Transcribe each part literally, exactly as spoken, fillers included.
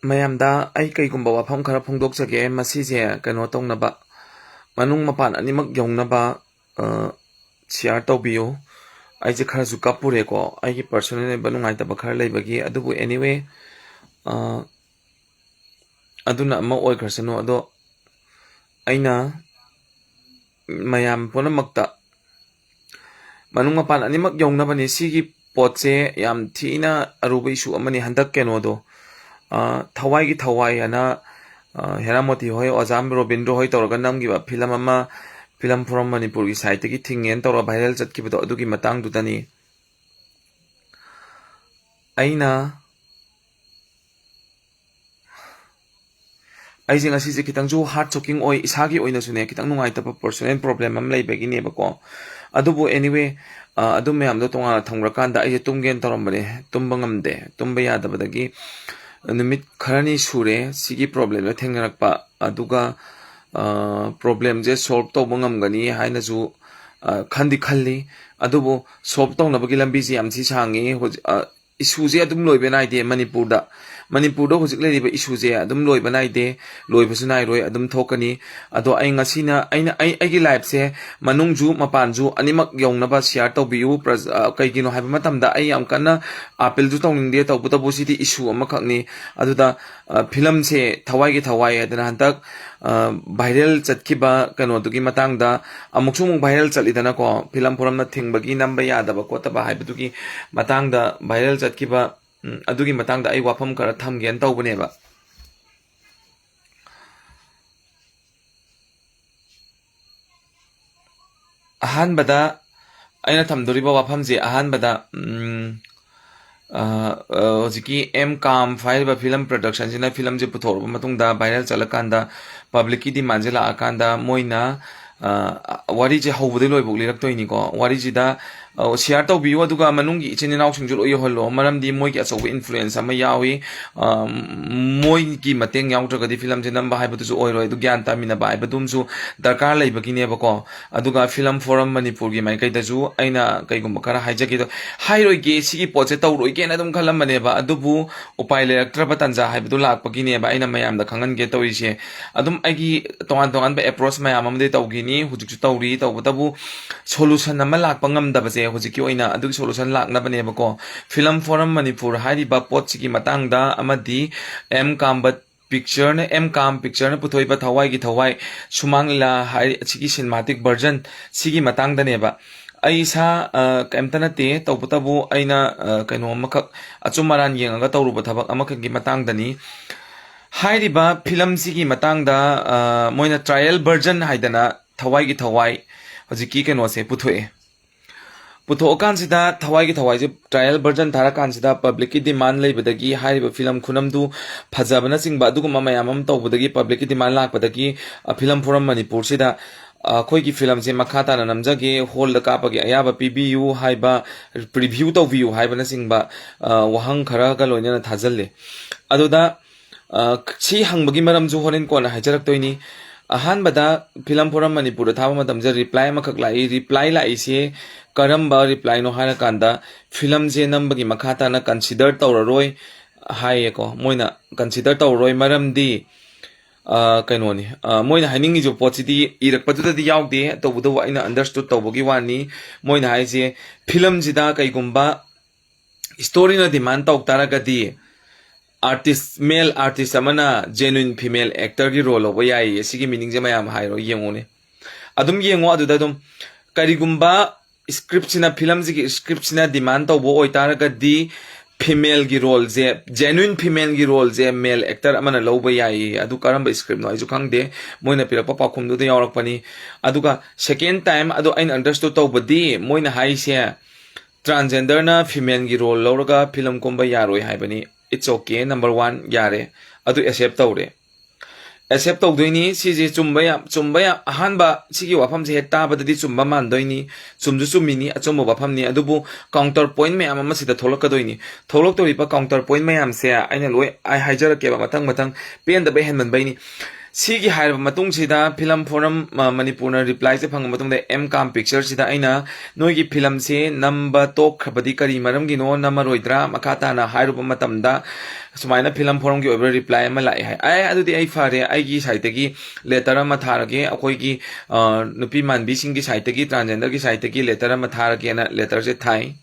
ꯃꯌꯥꯝꯗ ꯑꯩ ꯀꯩꯒꯨꯝꯕ ꯋꯥꯐꯝ ꯈꯔ ꯐꯣꯡꯗꯣꯛꯆꯒꯦ꯫ ꯃꯁꯤꯁꯦ ꯀꯩꯅꯣ ꯇꯧꯅꯕ, ꯃꯅꯨꯡ ꯃꯄꯥꯟ ꯑꯅꯤꯃꯛ ꯌꯧꯅꯕ, ꯑ, share ꯇꯧꯕꯤꯌꯨ꯫ ꯑꯩꯁꯦ ꯈꯔꯁꯨ ꯀꯞꯄꯨꯔꯦꯀꯣ, ꯑꯩꯒꯤ personal ꯑꯣꯏꯕ ꯅꯨꯡꯉꯥꯏꯇꯕ ꯈꯔ ꯂꯩꯕꯒꯤ꯫ ꯑꯗꯨꯕꯨ anyway, ꯑ, ꯑꯗꯨꯅ ꯑꯃ ꯑꯣꯏꯈ꯭ꯔꯁꯅꯨ꯫ ꯑꯗꯣ ꯑꯩꯅ ꯃꯌꯥꯝ ꯄꯨꯝꯅꯃꯛꯇ ꯃꯅꯨꯡ ꯃꯄꯥꯟ ꯑꯅꯤꯃꯛ ꯌꯧꯅꯕꯅꯤ꯫ ꯁꯤꯒꯤ ꯄꯣꯠꯁꯦ ꯌꯥꯝ ꯊꯤꯅ ꯑꯔꯨꯕ issue ꯑꯃꯅꯤ꯫ ꯍꯟꯗꯛ ꯀꯩꯅꯣꯗꯣ, ꯑ, ꯊꯋꯥꯏꯒꯤ ꯊꯋꯥꯏ ꯍꯥꯏꯅ, ꯑ, ꯍꯦꯔꯥꯃꯣꯇꯤ ꯍꯣꯏ, ꯑꯣꯖꯥ ꯔꯣꯕꯤꯟꯗ꯭ꯔꯣ ꯍꯣꯏ ꯇꯧꯔꯒ ꯅꯝꯈꯤꯕ film ꯑꯃ, Film Forum ꯃꯅꯤꯄꯨꯔꯒꯤ siteꯇꯒꯤ ꯊꯤꯡꯉꯦꯅ ꯇꯧꯔꯒ viral ꯆꯠꯈꯤꯕꯗꯣ, ꯑꯗꯨꯒꯤ ꯃꯇꯥꯡꯗꯨꯗꯅꯤ꯫ ꯑꯩꯅ ꯑꯩꯁꯦ ꯉꯁꯤꯁꯦ ꯈꯤꯇꯪꯁꯨ heart shocking ꯑꯣꯏ, ꯏꯁꯥꯒꯤ ꯑꯣꯏꯅꯁꯨꯅꯦ ꯈꯤꯇꯪ ꯅꯨꯡꯉꯥꯏꯇꯕ personal problem ꯑꯃ ꯂꯩꯕꯒꯤꯅꯦꯕꯀꯣ꯫ ꯑꯗꯨꯕꯨ anyway, ꯑ, ꯑꯗꯨ ꯃꯌꯥꯝꯗꯣ ꯇꯣꯉꯥꯟꯅ ꯊꯝꯈ꯭ꯔꯀꯥꯟꯗ ꯑꯩꯁꯦ ꯇꯨꯝꯒꯦꯅ ꯇꯧꯔꯝꯕꯅꯦ, ꯇꯨꯝꯕ ꯉꯝꯗꯦ꯫ ꯇꯨꯝꯕ ꯌꯥꯗꯕꯗꯒꯤ ꯅꯨꯃꯤꯠ ꯈꯔꯅꯤ ꯁꯨꯔꯦ ꯁꯤꯒꯤ problemꯗ ꯊꯦꯡꯅꯔꯛꯄ꯫ ꯑꯗꯨꯒ, ꯑ, problemꯁꯦ solve ꯇꯧꯕ ꯉꯝꯒꯅꯤ ꯍꯥꯏꯅꯁꯨ, ꯑ, ꯈꯟꯗꯤ ꯈꯜꯂꯤ꯫ ꯑꯗꯨꯕꯨ solve ꯇꯧꯅꯕꯒꯤ ꯂꯝꯕꯤꯁꯦ ꯌꯥꯝ ꯊꯤ ꯁꯥꯡꯉꯤ꯫ ꯍꯧꯖꯤꯛ, ꯑ, issueꯁꯦ ꯑꯗꯨꯝ ꯂꯣꯏꯕ ꯅꯥꯏꯗꯦ꯫ ꯃꯅꯤꯄꯨꯔꯗ, ꯃꯅꯤꯄꯨꯔꯗ ꯍꯧꯖꯤꯛ ꯂꯩꯔꯤꯕ issueꯁꯦ ꯑꯗꯨꯝ ꯂꯣꯏꯕ ꯅꯥꯏꯗꯦ, ꯂꯣꯏꯕꯁꯨ ꯅꯥꯏꯔꯣꯏ, ꯑꯗꯨꯝ ꯊꯣꯛꯀꯅꯤ꯫ ꯑꯗꯣ ꯑꯩ ꯉꯁꯤꯅ, ꯑꯩꯅ, ꯑꯩ, ꯑꯩꯒꯤ liveꯁꯦ ꯃꯅꯨꯡꯁꯨ ꯃꯄꯥꯟꯁꯨ ꯑꯅꯤꯃꯛ ꯌꯧꯅꯕ share ꯇꯧꯕꯤꯌꯨ꯫ ꯄ꯭ꯔꯖ-, ꯑ, ꯀꯩꯒꯤꯅꯣ ꯍꯥꯏꯕ ꯃꯇꯝꯗ ꯑꯩ ꯌꯥꯝ ꯀꯟꯅ appealꯁꯨ ꯇꯧꯅꯤꯡꯗꯦ, ꯇꯧꯕꯇꯕꯨ ꯁꯤꯗꯤ issue ꯑꯃꯈꯛꯅꯤ꯫ ꯑꯗꯨꯗ, ꯑ, filmꯁꯦ ꯊꯋꯥꯏꯒꯤ ꯊꯋꯥꯏ ꯍꯥꯏꯗꯅ ꯍꯟꯗꯛ, ꯑ, viral ꯆꯠꯈꯤꯕ ꯀꯩꯅꯣꯗꯨꯒꯤ ꯃꯇꯥꯡꯗ ꯑꯃꯨꯛꯁꯨ ꯑꯃꯨꯛ viral ꯆꯠꯂꯤꯗꯅꯀꯣ, Film Forumꯅ ꯊꯤꯡꯕꯒꯤ ꯅꯝꯕ ꯌꯥꯗꯕ ꯈꯣꯠꯇꯕ ꯍꯥꯏꯕꯗꯨꯒꯤ ꯃꯇꯥꯡꯗ viral ꯆꯠꯈꯤꯕ, ꯎꯝ, ꯑꯗꯨꯒꯤ ꯃꯇꯥꯡꯗ ꯑꯩ ꯋꯥꯐꯝ ꯈꯔ ꯊꯝꯒꯦꯅ ꯇꯧꯕꯅꯦꯕ꯫ ꯑꯍꯥꯟꯕꯗ ꯑꯩꯅ ꯊꯝꯗꯣꯔꯤꯕ ꯋꯥꯐꯝꯁꯦ, ꯑꯍꯥꯟꯕꯗ, ꯎꯝ, ꯑ, ꯑ, ꯍꯧꯖꯤꯛꯀꯤ M Kampf ꯍꯥꯏꯔꯤꯕ film productionꯁꯤꯅ filmꯁꯦ ꯄꯨꯊꯣꯛꯑꯕ ꯃꯇꯨꯡꯗ, viral ꯆꯠꯂꯀꯥꯟꯗ, publicꯀꯤ demandꯁꯦ ꯂꯥꯛꯑꯀꯥꯟꯗ, ꯃꯣꯏꯅ, ꯑ, ꯋꯥꯔꯤꯁꯦ ꯍꯧꯕꯗꯩ ꯂꯣꯏꯐꯥꯎ ꯂꯤꯔꯛꯇꯣꯏꯅꯤꯀꯣ꯫ ꯋꯥꯔꯤꯁꯤꯗ, ꯁꯤꯌꯥꯔ ꯇꯧꯕꯤꯌꯨ, ꯑꯗꯨꯒ ꯃꯅꯨꯡꯒꯤ ꯏꯆꯤꯟ ꯏꯅꯥꯎꯁꯤꯡꯁꯨ ꯂꯣꯏ ꯌꯧꯍꯜꯂꯣ, ꯃꯔꯝꯗꯤ ꯃꯣꯏꯒꯤ ꯑꯆꯧꯕ ꯏꯟꯐ꯭ꯂꯨꯌꯦꯟꯁ ꯑꯃ ꯌꯥꯎꯏ꯫ ꯑ, ꯃꯣꯏꯒꯤ ꯃꯇꯦꯡ ꯌꯥꯎꯗ꯭ꯔꯒꯗꯤ ꯐꯤꯂꯝꯁꯦ ꯅꯝꯕ ꯍꯥꯏꯕꯗꯨꯁꯨ ꯑꯣꯏꯔꯣꯏ꯫ ꯑꯗꯨ ꯒ꯭ꯌꯥꯟ ꯇꯥꯃꯤꯟꯅꯕ ꯍꯥꯏꯕꯗꯨꯝꯁꯨ ꯗꯔꯀꯥꯔ ꯂꯩꯕꯒꯤꯅꯦꯕꯀꯣ꯫ ꯑꯗꯨꯒ ꯐꯤꯂꯝ ꯐꯣꯔꯝ ꯃꯅꯤꯄꯨꯔꯒꯤ ꯃꯥꯏꯀꯩꯗꯁꯨ ꯑꯩꯅ ꯀꯩꯒꯨꯝꯕ ꯈꯔ ꯍꯥꯏꯖꯒꯦꯗꯣ, ꯍꯥꯏꯔꯣꯏꯒꯦ, ꯁꯤꯒꯤ ꯄꯣꯠꯁꯦ ꯇꯧꯔꯣꯏꯒꯦꯅ ꯑꯗꯨꯝ ꯈꯜꯂꯝꯕꯅꯦꯕ, ꯑꯗꯨꯕꯨ ꯎꯄꯥꯏ ꯂꯩꯔꯛꯇ꯭ꯔꯕ ꯇꯥꯟꯖꯥ ꯍꯥꯏꯕꯗꯨ ꯂꯥꯛꯄꯒꯤꯅꯦꯕ ꯑꯩꯅ ꯃꯌꯥꯝꯗ ꯈꯪꯍꯟꯒꯦ ꯇꯧꯔꯤꯁꯦ꯫ ꯑꯗꯨꯝ ꯑꯩꯒꯤ ꯇꯣꯉꯥꯟ ꯇꯣꯉꯥꯟꯕ ꯑꯦꯄ꯭ꯔꯣꯆ ꯃꯌꯥꯝ ꯑꯃꯗꯤ ꯇꯧꯈꯤꯅꯤ, ꯍꯧꯖꯤꯛꯁꯨ ꯇꯧꯔꯤ꯫ ꯇꯧꯕꯇꯕꯨ ꯁꯣꯂꯨꯁꯟ ꯑꯃ ꯂꯥꯛꯄ ꯉꯝꯗꯕꯁꯦ ꯍꯧꯖꯤꯛꯀꯤ ꯑꯣꯏꯅ ꯑꯗꯨꯒꯤ ꯁꯣꯂꯨꯁꯟ ꯂꯥꯛꯅꯕꯅꯦꯕꯀꯣ꯫ ꯐꯤꯂꯝ ꯐꯣꯔꯝ ꯃꯅꯤꯄꯨꯔ ꯍꯥꯏꯔꯤꯕ ꯄꯣꯠꯁꯤꯒꯤ ꯃꯇꯥꯡꯗ ꯑꯃꯗꯤ ꯑꯦꯝ ꯀꯥꯝꯕꯠ ꯄꯤꯛꯆꯔꯅ, ꯑꯦꯝ ꯀꯥꯝ ꯄꯤꯛꯆꯔꯅ ꯄꯨꯊꯣꯛꯏꯕ ꯊꯋꯥꯏꯒꯤ ꯊꯋꯥꯏ ꯁꯨꯃꯥꯡ ꯂꯤꯂꯥ ꯍꯥꯏ, ꯑꯁꯤꯒꯤ ꯁꯤꯅꯦꯃꯥꯇꯤꯛ ꯚꯔꯖꯟ ꯁꯤꯒꯤ ꯃꯇꯥꯡꯗꯅꯦꯕ꯫ ꯑꯩ ꯏꯁꯥ, ꯑ, ꯀꯩꯝꯇ ꯅꯠꯇꯦ, ꯇꯧꯕꯇꯕꯨ ꯑꯩꯅ, ꯑ, ꯀꯩꯅꯣ ꯑꯃꯈꯛ, ꯑꯆꯨꯝ ꯑꯔꯥꯟ ꯌꯦꯡꯉꯒ ꯇꯧꯔꯨꯕ ꯊꯕꯛ ꯑꯃꯈꯛꯀꯤ ꯃꯇꯥꯡꯗꯅꯤ꯫ ꯍꯥꯏꯔꯤꯕ ꯐꯤꯂꯝꯁꯤꯒꯤ ꯃꯇꯥꯡꯗ, ꯑ, ꯃꯣꯏꯅ ꯇ꯭ꯔꯥꯏꯌꯦꯜ ꯚꯔꯖꯟ ꯍꯥꯏꯗꯅ ꯊꯋꯥꯏꯒꯤ ꯊꯋꯥꯏ ꯍꯧꯖꯤꯛꯀꯤ ꯀꯩꯅꯣꯁꯦ ꯄꯨꯊꯣꯛꯑꯦ꯫ ꯄꯨꯊꯣꯛꯑꯀꯥꯟꯁꯤꯗ ꯊꯋꯥꯏꯒꯤ ꯊꯋꯥꯏꯁꯦ ꯇ꯭ꯔꯥꯏꯌꯦꯜ ꯚꯔꯖꯟ ꯊꯥꯔꯀꯥꯟꯁꯤꯗ ꯄꯕ꯭ꯂꯤꯛꯀꯤ ꯗꯤꯃꯥꯟ ꯂꯩꯕꯗꯒꯤ, ꯍꯥꯏꯔꯤꯕ ꯐꯤꯂꯝ ꯈꯨꯅꯝꯗꯨ ꯐꯖꯕꯅꯆꯤꯡꯕ ꯑꯗꯨꯒꯨꯝꯕ ꯃꯌꯥꯝ ꯑꯃ ꯇꯧꯕꯗꯒꯤ, ꯄꯕ꯭ꯂꯤꯛꯀꯤ ꯗꯤꯃꯥꯟ ꯂꯥꯛꯄꯗꯒꯤ, ꯑ, ꯐꯤꯂꯝ ꯐꯣꯔꯝ ꯃꯅꯤꯄꯨꯔꯁꯤꯗ, ꯑ, ꯑꯩꯈꯣꯏꯒꯤ ꯐꯤꯂꯝꯁꯦ ꯃꯈꯥ ꯇꯥꯅ ꯅꯝꯖꯒꯦ, ꯍꯣꯜꯗ ꯀꯥꯞꯄꯒꯤ ꯑꯌꯥꯕ ꯄꯤꯕꯤꯌꯨ ꯍꯥꯏꯕ, ꯔꯤꯚ꯭ꯌꯨ ꯇꯧꯕꯤꯌꯨ ꯍꯥꯏꯕꯅꯆꯤꯡꯕ, ꯑ, ꯋꯥꯍꯪ ꯈꯔꯒ ꯂꯣꯏꯅꯅ ꯊꯥꯖꯤꯜꯂꯦ꯫ ꯑꯗꯨꯗ, ꯑ, ꯁꯤ ꯍꯪꯕꯒꯤ ꯃꯔꯝꯁꯨ ꯍꯣꯔꯦꯟ ꯀꯣꯟꯅ ꯍꯥꯏꯖꯔꯛꯇꯣꯏꯅꯤ꯫ ꯑꯍꯥꯟꯕꯗ ꯐꯤꯂꯝ ꯐꯣꯔꯝ ꯃꯅꯤꯄꯨꯔꯗ ꯊꯥꯕ ꯃꯇꯝꯁꯤꯗ ꯔꯤꯄ꯭ꯂꯥꯏ ꯑꯃꯈꯛ ꯂꯥꯛꯏ꯫ ꯔꯤꯄ꯭ꯂꯥꯏ ꯂꯥꯛꯏꯁꯦ ꯀꯔꯝꯕ ꯔꯤꯄ꯭ꯂꯥꯏꯅꯣ ꯍꯥꯏꯔꯀꯥꯟꯗ, ꯐꯤꯂꯝꯁꯦ ꯅꯝꯕꯒꯤ ꯃꯈꯥ ꯇꯥꯅ ꯀꯟꯁꯤꯗꯔ ꯇꯧꯔꯔꯣꯏ ꯍꯥꯏꯌꯦꯀꯣ꯫ ꯃꯣꯏꯅ ꯀꯟꯁꯤꯗꯔ ꯇꯧꯔꯔꯣꯏ ꯃꯔꯝꯗꯤ, ꯑ, ꯀꯩꯅꯣꯅꯤ, ꯑ, ꯃꯣꯏꯅ ꯍꯥꯏꯅꯤꯡꯉꯤꯁꯦ ꯄꯣꯠꯁꯤꯗꯤ ꯏꯔꯛꯄꯗꯨꯗꯗꯤ ꯌꯥꯎꯗꯦ, ꯇꯧꯕꯇꯕꯨ ꯑꯩꯅ ꯑꯟꯗꯔꯁꯇꯨꯠ ꯇꯧꯕꯒꯤ ꯋꯥꯅꯤ꯫ ꯃꯣꯏꯅ ꯍꯥꯏꯁꯦ ꯐꯤꯂꯝꯁꯤꯗ ꯀꯩꯒꯨꯝꯕ ꯁ꯭ꯇꯣꯔꯤꯅ ꯗꯤꯃꯥꯟ ꯇꯧ ꯇꯥꯔꯒꯗꯤ ꯑꯥꯔꯇꯤꯁ, ꯃꯦꯜ ꯑꯥꯔꯇꯤꯁ ꯑꯃꯅ ꯖꯦꯅꯨꯏꯟ ꯐꯤꯃꯦꯜ ꯑꯦꯛꯇꯔꯒꯤ ꯔꯣꯜ ꯂꯧꯕ ꯌꯥꯏꯌꯦ꯫ ꯁꯤꯒꯤ ꯃꯤꯅꯤꯡꯁꯦ ꯃꯌꯥꯝ ꯍꯥꯏꯔꯣ, ꯌꯦꯡꯉꯨꯅꯦ꯫ ꯑꯗꯨꯝ ꯌꯦꯡꯉꯣ, ꯑꯗꯨꯗ ꯑꯗꯨꯝ ꯀꯔꯤꯒꯨꯝꯕ ꯁ꯭ꯀ꯭ꯔꯤꯞꯁꯤꯅ, ꯐꯤꯂꯝꯁꯤꯒꯤ ꯁ꯭ꯀ꯭ꯔꯤꯞꯁꯤꯅ ꯗꯤꯃꯥꯟ ꯇꯧꯕ ꯑꯣꯏꯇꯥꯔꯒꯗꯤ ꯐꯤꯃꯦꯜꯒꯤ ꯔꯣꯜꯁꯦ, ꯖꯦꯅꯨꯏꯟ ꯐꯤꯃꯦꯜꯒꯤ ꯔꯣꯜꯁꯦ ꯃꯦꯜ ꯑꯦꯛꯇꯔ ꯑꯃꯅ ꯂꯧꯕ ꯌꯥꯏꯌꯦ꯫ ꯑꯗꯨ ꯀꯔꯝꯕ ꯁ꯭ꯀ꯭ꯔꯤꯞꯅꯣ ꯑꯩꯁꯨ ꯈꯪꯗꯦ, ꯃꯣꯏꯅ ꯄꯤꯔꯛꯄ ꯄꯥꯎꯈꯨꯝꯗꯨꯗ ꯌꯥꯎꯔꯛꯄꯅꯤ꯫ ꯑꯗꯨꯒ ꯁꯦꯀꯦꯟ ꯇꯥꯏꯝ ꯑꯗꯣ ꯑꯩꯅ ꯑꯟꯗꯔꯁꯇꯨꯠ ꯇꯧꯕꯗꯤ ꯃꯣꯏꯅ ꯍꯥꯏꯁꯦ ꯇ꯭ꯔꯥꯟꯖꯦꯟꯗꯔꯅ ꯐꯤꯃꯦꯜꯒꯤ ꯔꯣꯜ ꯂꯧꯔꯒ ꯐꯤꯂꯝ ꯀꯨꯝꯕ ꯌꯥꯔꯣꯏ ꯍꯥꯏꯕꯅꯤ꯫ It's okay, number one, ꯌꯥꯔꯦ, ꯑꯗꯨ ꯑꯦꯛꯁꯦꯞ ꯇꯧꯔꯦ꯫ ꯑꯦꯛꯁꯦꯞ ꯇꯧꯗꯣꯏꯅꯤ꯫ ꯁꯤꯁꯦ ꯆꯨꯝꯕ ꯌꯥꯝ, ꯆꯨꯝꯕ ꯌꯥꯝ, ꯑꯍꯥꯟꯕ ꯁꯤꯒꯤ ꯋꯥꯐꯝꯁꯦ ꯍꯦꯛ ꯇꯥꯕꯗꯗꯤ ꯆꯨꯝꯕ ꯃꯥꯟꯗꯣꯏꯅꯤ, ꯆꯨꯝꯁꯨ ꯆꯨꯝꯃꯤꯅꯤ, ꯑꯆꯨꯝꯕ ꯋꯥꯐꯝꯅꯤ꯫ ꯑꯗꯨꯕꯨ ꯀꯥꯎꯟꯇꯔ ꯄꯣꯏꯟ ꯃꯌꯥꯝ ꯑꯃ ꯁꯤꯗ ꯊꯣꯛꯂꯛꯀꯗꯣꯏꯅꯤ꯫ ꯊꯣꯛꯂꯛꯇꯧꯔꯤꯕ ꯀꯥꯎꯟꯇꯔ ꯄꯣꯏꯟ ꯃꯌꯥꯝꯁꯦ ꯑꯩꯅ ꯂꯣꯏ, ꯑꯩ ꯍꯥꯏꯖꯔꯛꯀꯦꯕ, ꯃꯊꯪ ꯃꯊꯪ, ꯄꯦꯟꯗꯕ ꯍꯦꯟꯃꯟꯕꯩꯅꯤ꯫ ꯁꯤꯒꯤ ꯍꯥꯏꯔꯕ ꯃꯇꯨꯡꯁꯤꯗ ꯐꯤꯂꯝ ꯐꯣꯔꯝ, ꯑ, ꯃꯅꯤꯄꯨꯔꯅ ꯔꯤꯄ꯭ꯂꯥꯏꯁꯦ ꯐꯪꯉ ꯃꯇꯨꯡꯗ ꯑꯦꯝ ꯀꯥꯝ ꯄꯤꯛꯆꯔꯁꯤꯗ ꯑꯩꯅ, "ꯅꯣꯏꯒꯤ ꯐꯤꯂꯝꯁꯦ ꯅꯝꯕ ꯇꯣꯛꯈ꯭ꯔꯕꯗꯤ ꯀꯔꯤ ꯃꯔꯝꯒꯤꯅꯣ, ꯅꯝꯃꯔꯣꯏꯗ꯭ꯔꯥ?" ꯃꯈꯥ ꯇꯥꯅ ꯍꯥꯏꯔꯨꯕ ꯃꯇꯝꯗ ꯁꯨꯃꯥꯏꯅ ꯐꯤꯂꯝ ꯐꯣꯔꯝꯒꯤ ꯑꯣꯏꯕ ꯔꯤꯄ꯭ꯂꯥꯏ ꯑꯃ ꯂꯥꯛꯑꯦ ꯍꯥꯏ꯫ "ꯑꯦ, ꯑꯗꯨꯗꯤ ꯑꯩ ꯐꯔꯦ, ꯑꯩꯒꯤ ꯁꯥꯏꯠꯇꯒꯤ ꯂꯦꯇꯔ ꯑꯃ ꯊꯥꯔꯒꯦ, ꯑꯩꯈꯣꯏꯒꯤ, ꯑ, ꯅꯨꯄꯤ ꯃꯥꯟꯕꯤꯁꯤꯡꯒꯤ ꯁꯥꯏꯠꯇꯒꯤ, ꯇ꯭ꯔꯥꯟꯖꯦꯟꯗꯔꯒꯤ ꯁꯥꯏꯠꯇꯒꯤ ꯂꯦꯇꯔ ꯑꯃ ꯊꯥꯔꯒꯦꯅ" ꯂꯦꯇꯔꯁꯦ ꯊꯥꯏ꯫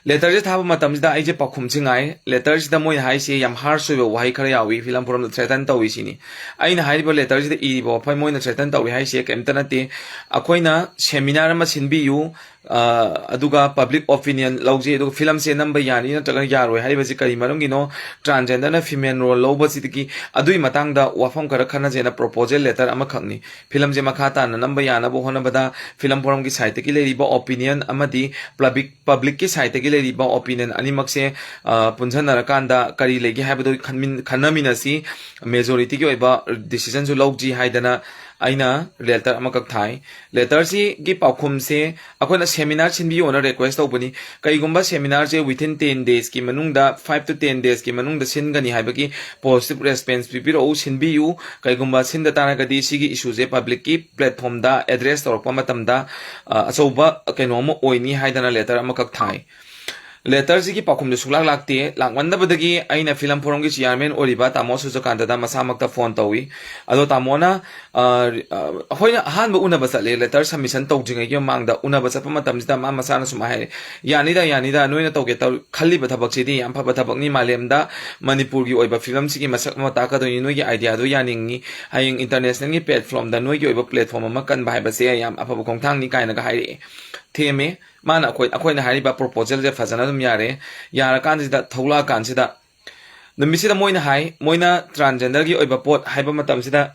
ꯂꯦꯇꯔꯁꯦ ꯊꯥꯕ ꯃꯇꯝꯁꯤꯗ ꯑꯩꯁꯦ ꯄꯥꯎꯈꯨꯝꯁꯤ ꯉꯥꯏ꯫ ꯂꯦꯇꯔꯁꯤꯗ ꯃꯣꯏꯅ ꯍꯥꯏꯁꯦ ꯌꯥꯝ ꯍꯥꯔꯁ ꯑꯣꯏꯕ ꯋꯥꯍꯩ ꯈꯔ ꯌꯥꯎꯏ, ꯐꯤꯂꯝ ꯐꯣꯔꯝꯗ ꯊ꯭ꯔꯦꯇꯟ ꯇꯧꯏ ꯁꯤꯅꯤ꯫ ꯑꯩꯅ ꯍꯥꯏꯔꯤꯕ ꯂꯦꯇꯔꯁꯤꯗ ꯏꯔꯤꯕ ꯋꯥꯐꯝ, ꯃꯣꯏꯅ ꯊ꯭ꯔꯦꯇꯟ ꯇꯧꯏ ꯍꯥꯏꯁꯦ ꯀꯔꯤꯝꯇ ꯅꯠꯇꯦ꯫ ꯑꯩꯈꯣꯏꯅ ꯁꯦꯃꯤꯅꯥꯔ ꯑꯃ ꯁꯤꯟꯕꯤꯌꯨ, ꯑ, ꯑꯗꯨꯒ ꯄꯕ꯭ꯂꯤꯛ ꯑꯣꯄꯤꯅꯤꯌꯟ ꯂꯧꯖꯩ, ꯑꯗꯨꯒ ꯐꯤꯂꯝꯁꯦ ꯅꯝꯕ ꯌꯥꯅꯤ ꯅꯠꯇ꯭ꯔꯒ ꯌꯥꯔꯣꯏ ꯍꯥꯏꯔꯤꯕꯁꯤ ꯀꯔꯤ ꯃꯔꯝꯒꯤꯅꯣ, ꯇ꯭ꯔꯥꯟꯖꯦꯟꯗꯔꯅ ꯐꯤꯃꯦꯜ ꯔꯣꯜ ꯂꯧꯕꯁꯤꯗꯒꯤ, ꯑꯗꯨꯒꯤ ꯃꯇꯥꯡꯗ ꯋꯥꯐꯝ ꯈꯔ ꯈꯟꯅꯁꯦꯅ ꯄ꯭ꯔꯣꯄꯣꯖꯦꯜ ꯂꯦꯇꯔ ꯑꯃꯈꯛꯅꯤ꯫ ꯐꯤꯂꯝꯁꯦ ꯃꯈꯥ ꯇꯥꯅ ꯅꯝꯕ ꯌꯥꯅꯕ ꯍꯣꯠꯅꯕꯗ ꯐꯤꯂꯝ ꯐꯣꯔꯝꯒꯤ ꯁꯥꯏꯠꯇꯒꯤ ꯂꯩꯔꯤꯕ ꯑꯣꯄꯤꯅꯤꯌꯟ ꯑꯃꯗꯤ ꯄꯕ꯭ꯂꯤꯛ, ꯄꯕ꯭ꯂꯤꯛꯀꯤ ꯁꯥꯏꯠꯇꯒꯤ ꯂꯩꯔꯤꯕ ꯑꯣꯄꯤꯅꯤꯌꯟ ꯑꯅꯤꯃꯛꯁꯦ, ꯑ, ꯄꯨꯟꯁꯤꯟꯅꯔꯀꯥꯟꯗ ꯀꯔꯤ ꯂꯩꯒꯦ ꯍꯥꯏꯕꯗꯨ ꯈꯟꯃꯤꯟ-, ꯈꯟꯅꯃꯤꯟꯅꯁꯤ, ꯃꯦꯖꯣꯔꯤꯇꯤꯒꯤ ꯑꯣꯏꯕ ꯗꯤꯁꯤꯖꯟꯁꯨ ꯂꯧꯁꯤ ꯍꯥꯏꯗꯅ ꯑꯩꯅ ꯂꯦꯇꯔ ꯑꯃꯈꯛ ꯊꯥꯏ꯫ ꯂꯦꯇꯔꯁꯤꯒꯤ ꯄꯥꯎꯈꯨꯝꯁꯦ ꯑꯩꯈꯣꯏꯅ ꯁꯦꯃꯤꯅꯥꯔ ꯁꯤꯟꯕꯤꯌꯣꯅ ꯔꯤꯀ꯭ꯋꯦꯁ ꯇꯧꯕꯅꯤ꯫ ꯀꯩꯒꯨꯝꯕ ꯁꯦꯃꯤꯅꯥꯔꯁꯦ within ten daysꯀꯤ ꯃꯅꯨꯡꯗ, five to ten daysꯀꯤ ꯃꯅꯨꯡꯗ ꯁꯤꯟꯒꯅꯤ ꯍꯥꯏꯕꯒꯤ positive response ꯄꯤꯕꯤꯔꯛꯎ, ꯁꯤꯟꯕꯤꯌꯨ꯫ ꯀꯩꯒꯨꯝꯕ ꯁꯤꯟꯗ ꯇꯥꯔꯒꯗꯤ ꯁꯤꯒꯤ ꯏꯁꯨꯁꯦ ꯄꯕ꯭ꯂꯤꯛꯀꯤ ꯄ꯭ꯂꯦꯠꯐꯣꯔꯝꯗ ꯑꯦꯗ꯭ꯔꯦꯁ ꯇꯧꯔꯛꯄ ꯃꯇꯝꯗ, ꯑ, ꯑꯆꯧꯕ ꯀꯩꯅꯣ ꯑꯃ ꯑꯣꯏꯅꯤ ꯍꯥꯏꯗꯅ ꯂꯦꯇꯔ ꯑꯃꯈꯛ ꯊꯥꯏ꯫ ꯂꯦꯇꯔꯁꯤꯒꯤ ꯄꯥꯎꯈꯨꯝꯗꯤ ꯁꯨꯡꯂꯥꯛ ꯂꯥꯛꯇꯦ꯫ ꯂꯥꯛꯃꯟꯗꯕꯗꯒꯤ ꯑꯩꯅ ꯐꯤꯂꯝ ꯐꯣꯔꯝꯒꯤ ꯆꯤꯌꯥꯔꯃꯦꯟ ꯑꯣꯏꯔꯤꯕ ꯇꯥꯃꯣ ꯁꯨꯖꯀꯥꯟꯇꯗ ꯃꯁꯥꯃꯛꯇ ꯐꯣꯟ ꯇꯧꯏ꯫ ꯑꯗꯣ ꯇꯥꯃꯣꯅ, ꯑ, ꯑ, ꯑꯩꯈꯣꯏꯅ ꯑꯍꯥꯟꯕ ꯎꯅꯕ ꯆꯠꯂꯦ, ꯂꯦꯇꯔ ꯁꯕꯃꯤꯁꯟ ꯇꯧꯗ꯭ꯔꯤꯉꯩꯒꯤ ꯃꯃꯥꯡꯗ ꯎꯅꯕ ꯆꯠꯄ ꯃꯇꯝꯁꯤꯗ ꯃꯥ ꯃꯁꯥꯅ ꯁꯨꯃꯥꯏꯅ ꯍꯥꯏꯔꯦ, "ꯌꯥꯅꯤꯗ, ꯌꯥꯅꯤꯗ, ꯅꯣꯏꯅ ꯇꯧꯒꯦ ꯇꯧ-, ꯈꯜꯂꯤꯕ ꯊꯕꯛꯁꯤꯗꯤ ꯌꯥꯝ ꯐꯕ ꯊꯕꯛꯅꯤ, ꯃꯥꯂꯦꯝꯗ ꯃꯅꯤꯄꯨꯔꯒꯤ ꯑꯣꯏꯕ ꯐꯤꯂꯝꯁꯤꯒꯤ ꯃꯁꯛ ꯑꯃ ꯇꯥꯛꯀꯗꯣꯏꯅꯤ, ꯅꯣꯏꯒꯤ ꯑꯥꯏꯗꯤꯌꯥꯗꯣ ꯌꯥꯅꯤꯡꯉꯤ, ꯍꯌꯦꯡ ꯏꯟꯇꯔꯅꯦꯁꯅꯦꯜꯒꯤ ꯄ꯭ꯂꯦꯠꯐꯣꯔꯝꯗ ꯅꯣꯏꯒꯤ ꯑꯣꯏꯕ ꯄ꯭ꯂꯦꯠꯐꯣꯔꯝ ꯑꯃ ꯀꯟꯕ ꯍꯥꯏꯕꯁꯦ ꯌꯥꯝ ꯑꯐꯕ ꯈꯣꯡꯊꯥꯡꯅꯤ" ꯀꯥꯏꯅꯒ ꯍꯥꯏꯔꯛꯑꯦ꯫ ꯊꯦꯝꯃꯦ꯫ ꯃꯥꯅ ꯑꯩꯈꯣꯏ, ꯑꯩꯈꯣꯏꯅ ꯍꯥꯏꯔꯤꯕ ꯄ꯭ꯔꯣꯄꯣꯖꯦꯜꯁꯦ ꯐꯖꯅ ꯑꯗꯨꯝ ꯌꯥꯔꯦ꯫ ꯌꯥꯔꯀꯥꯟꯁꯤꯗ, ꯊꯣꯛꯂꯛꯑꯀꯥꯟꯁꯤꯗ, ꯅꯨꯃꯤꯠꯁꯤꯗ ꯃꯣꯏꯅ ꯍꯥꯏ, ꯃꯣꯏꯅ transgenderꯒꯤ ꯑꯣꯏꯕ ꯄꯣꯠ ꯍꯥꯏꯕ ꯃꯇꯝꯁꯤꯗ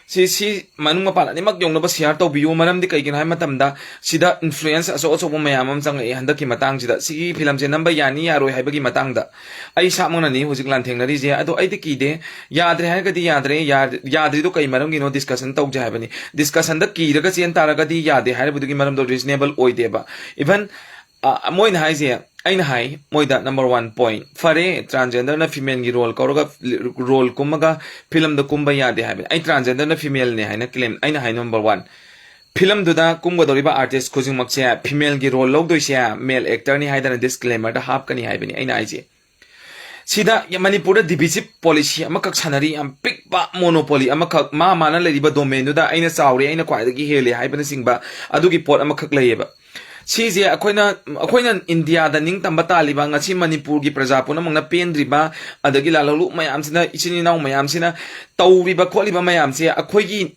ꯁꯤ, ꯁꯤ ꯃꯅꯨꯡ ꯃꯄꯥꯟ ꯑꯅꯤꯃꯛ ꯌꯧꯅꯕ share ꯇꯧꯕꯤꯌꯨ꯫ ꯃꯔꯝꯗꯤ ꯀꯩꯒꯤꯅꯣ ꯍꯥꯏꯕ ꯃꯇꯝꯗ ꯁꯤꯗ influence ꯑꯆꯧ ꯑꯆꯧꯕ ꯃꯌꯥꯝ ꯑꯃ ꯆꯪꯉꯛꯑꯦ ꯍꯟꯗꯛꯀꯤ ꯃꯇꯥꯡꯁꯤꯗ꯫ ꯁꯤꯒꯤ filmꯁꯦ ꯅꯝꯕ ꯌꯥꯅꯤ ꯌꯥꯔꯣꯏ ꯍꯥꯏꯕꯒꯤ ꯃꯇꯥꯡꯗ ꯑꯩ ꯏꯁꯥꯃꯛꯅꯅꯤ ꯍꯧꯖꯤꯛ ꯂꯥꯟꯊꯦꯡꯅꯔꯤꯁꯦ꯫ ꯑꯗꯣ ꯑꯩꯗꯤ ꯀꯤꯗꯦ꯫ ꯌꯥꯗ꯭ꯔꯦ ꯍꯥꯏꯔꯒꯗꯤ ꯌꯥꯗ꯭ꯔꯦ, ꯌꯥ-, ꯌꯥꯗ꯭ꯔꯤꯗꯣ ꯀꯩ ꯃꯔꯝꯒꯤꯅꯣ discussion ꯇꯧꯁꯦ ꯍꯥꯏꯕꯅꯤ꯫ Discussionꯗ ꯀꯤꯔꯒ ꯆꯦꯟ ꯇꯥꯔꯒꯗꯤ ꯌꯥꯗꯦ ꯍꯥꯏꯔꯤꯕꯗꯨꯒꯤ ꯃꯔꯝꯗꯣ reasonable ꯑꯣꯏꯗꯦꯕ꯫ Even ꯑ, ꯃꯣꯏꯅ ꯍꯥꯏꯁꯦ, ꯑꯩꯅ ꯍꯥꯏ ꯃꯣꯏꯗ number one point, ꯐꯔꯦ, transgenderꯅ femaleꯒꯤ role ꯀꯧꯔꯒ, role ꯀꯨꯝꯃꯒ filmꯗ ꯀꯨꯝꯕ ꯌꯥꯗꯦ ꯍꯥꯏꯕꯅꯤ꯫ ꯑꯩ transgenderꯅ femaleꯅꯦ ꯍꯥꯏꯅ claim, ꯑꯩꯅ ꯍꯥꯏ number one, filmꯗꯨꯗ ꯀꯨꯝꯒꯗꯧꯔꯤꯕ artist ꯈꯨꯗꯤꯡꯃꯛꯁꯦ femaleꯒꯤ role ꯂꯧꯗꯣꯏꯁꯦ male actorꯅꯤ ꯍꯥꯏꯗꯅ disclaimerꯗ ꯍꯥꯞꯀꯅꯤ ꯍꯥꯏꯕꯅꯤ ꯑꯩꯅ ꯍꯥꯏꯁꯦ꯫ ꯁꯤꯗ ꯃꯅꯤꯄꯨꯔꯗ divisive policy ꯑꯃꯈꯛ ꯁꯥꯟꯅꯔꯤ, ꯌꯥꯝ ꯄꯤꯛꯄ monopoly ꯑꯃꯈꯛ, ꯃꯥ ꯃꯥꯅ ꯂꯩꯔꯤꯕ domainꯗꯨꯗ ꯑꯩꯅ ꯆꯥꯎꯔꯦ, ꯑꯩꯅ ꯈ꯭ꯋꯥꯏꯗꯒꯤ ꯍꯦꯜꯂꯦ ꯍꯥꯏꯕꯅꯆꯤꯡꯕ ꯑꯗꯨꯒꯤ ꯄꯣꯠ ꯑꯃꯈꯛ ꯂꯩꯌꯦꯕ꯫ ꯁꯤꯁꯦ ꯑꯩꯈꯣꯏꯅ, ꯑꯩꯈꯣꯏꯅ ꯏꯟꯗꯤꯌꯥꯗ ꯅꯤꯡꯇꯝꯕ ꯇꯥꯜꯂꯤꯕ, ꯉꯁꯤ ꯃꯅꯤꯄꯨꯔꯒꯤ ꯄ꯭ꯔꯖꯥ ꯄꯨꯝꯅꯃꯛꯅ ꯄꯦꯟꯗ꯭ꯔꯤꯕ, ꯑꯗꯒꯤ ꯂꯥꯜꯍꯧꯂꯨꯞ ꯃꯌꯥꯝꯁꯤꯅ, ꯏꯆꯤꯟ ꯏꯅꯥꯎ ꯃꯌꯥꯝꯁꯤꯅ ꯇꯧꯔꯤꯕ ꯈꯣꯠꯂꯤꯕ ꯃꯌꯥꯝꯁꯦ, ꯑꯩꯈꯣꯏꯒꯤ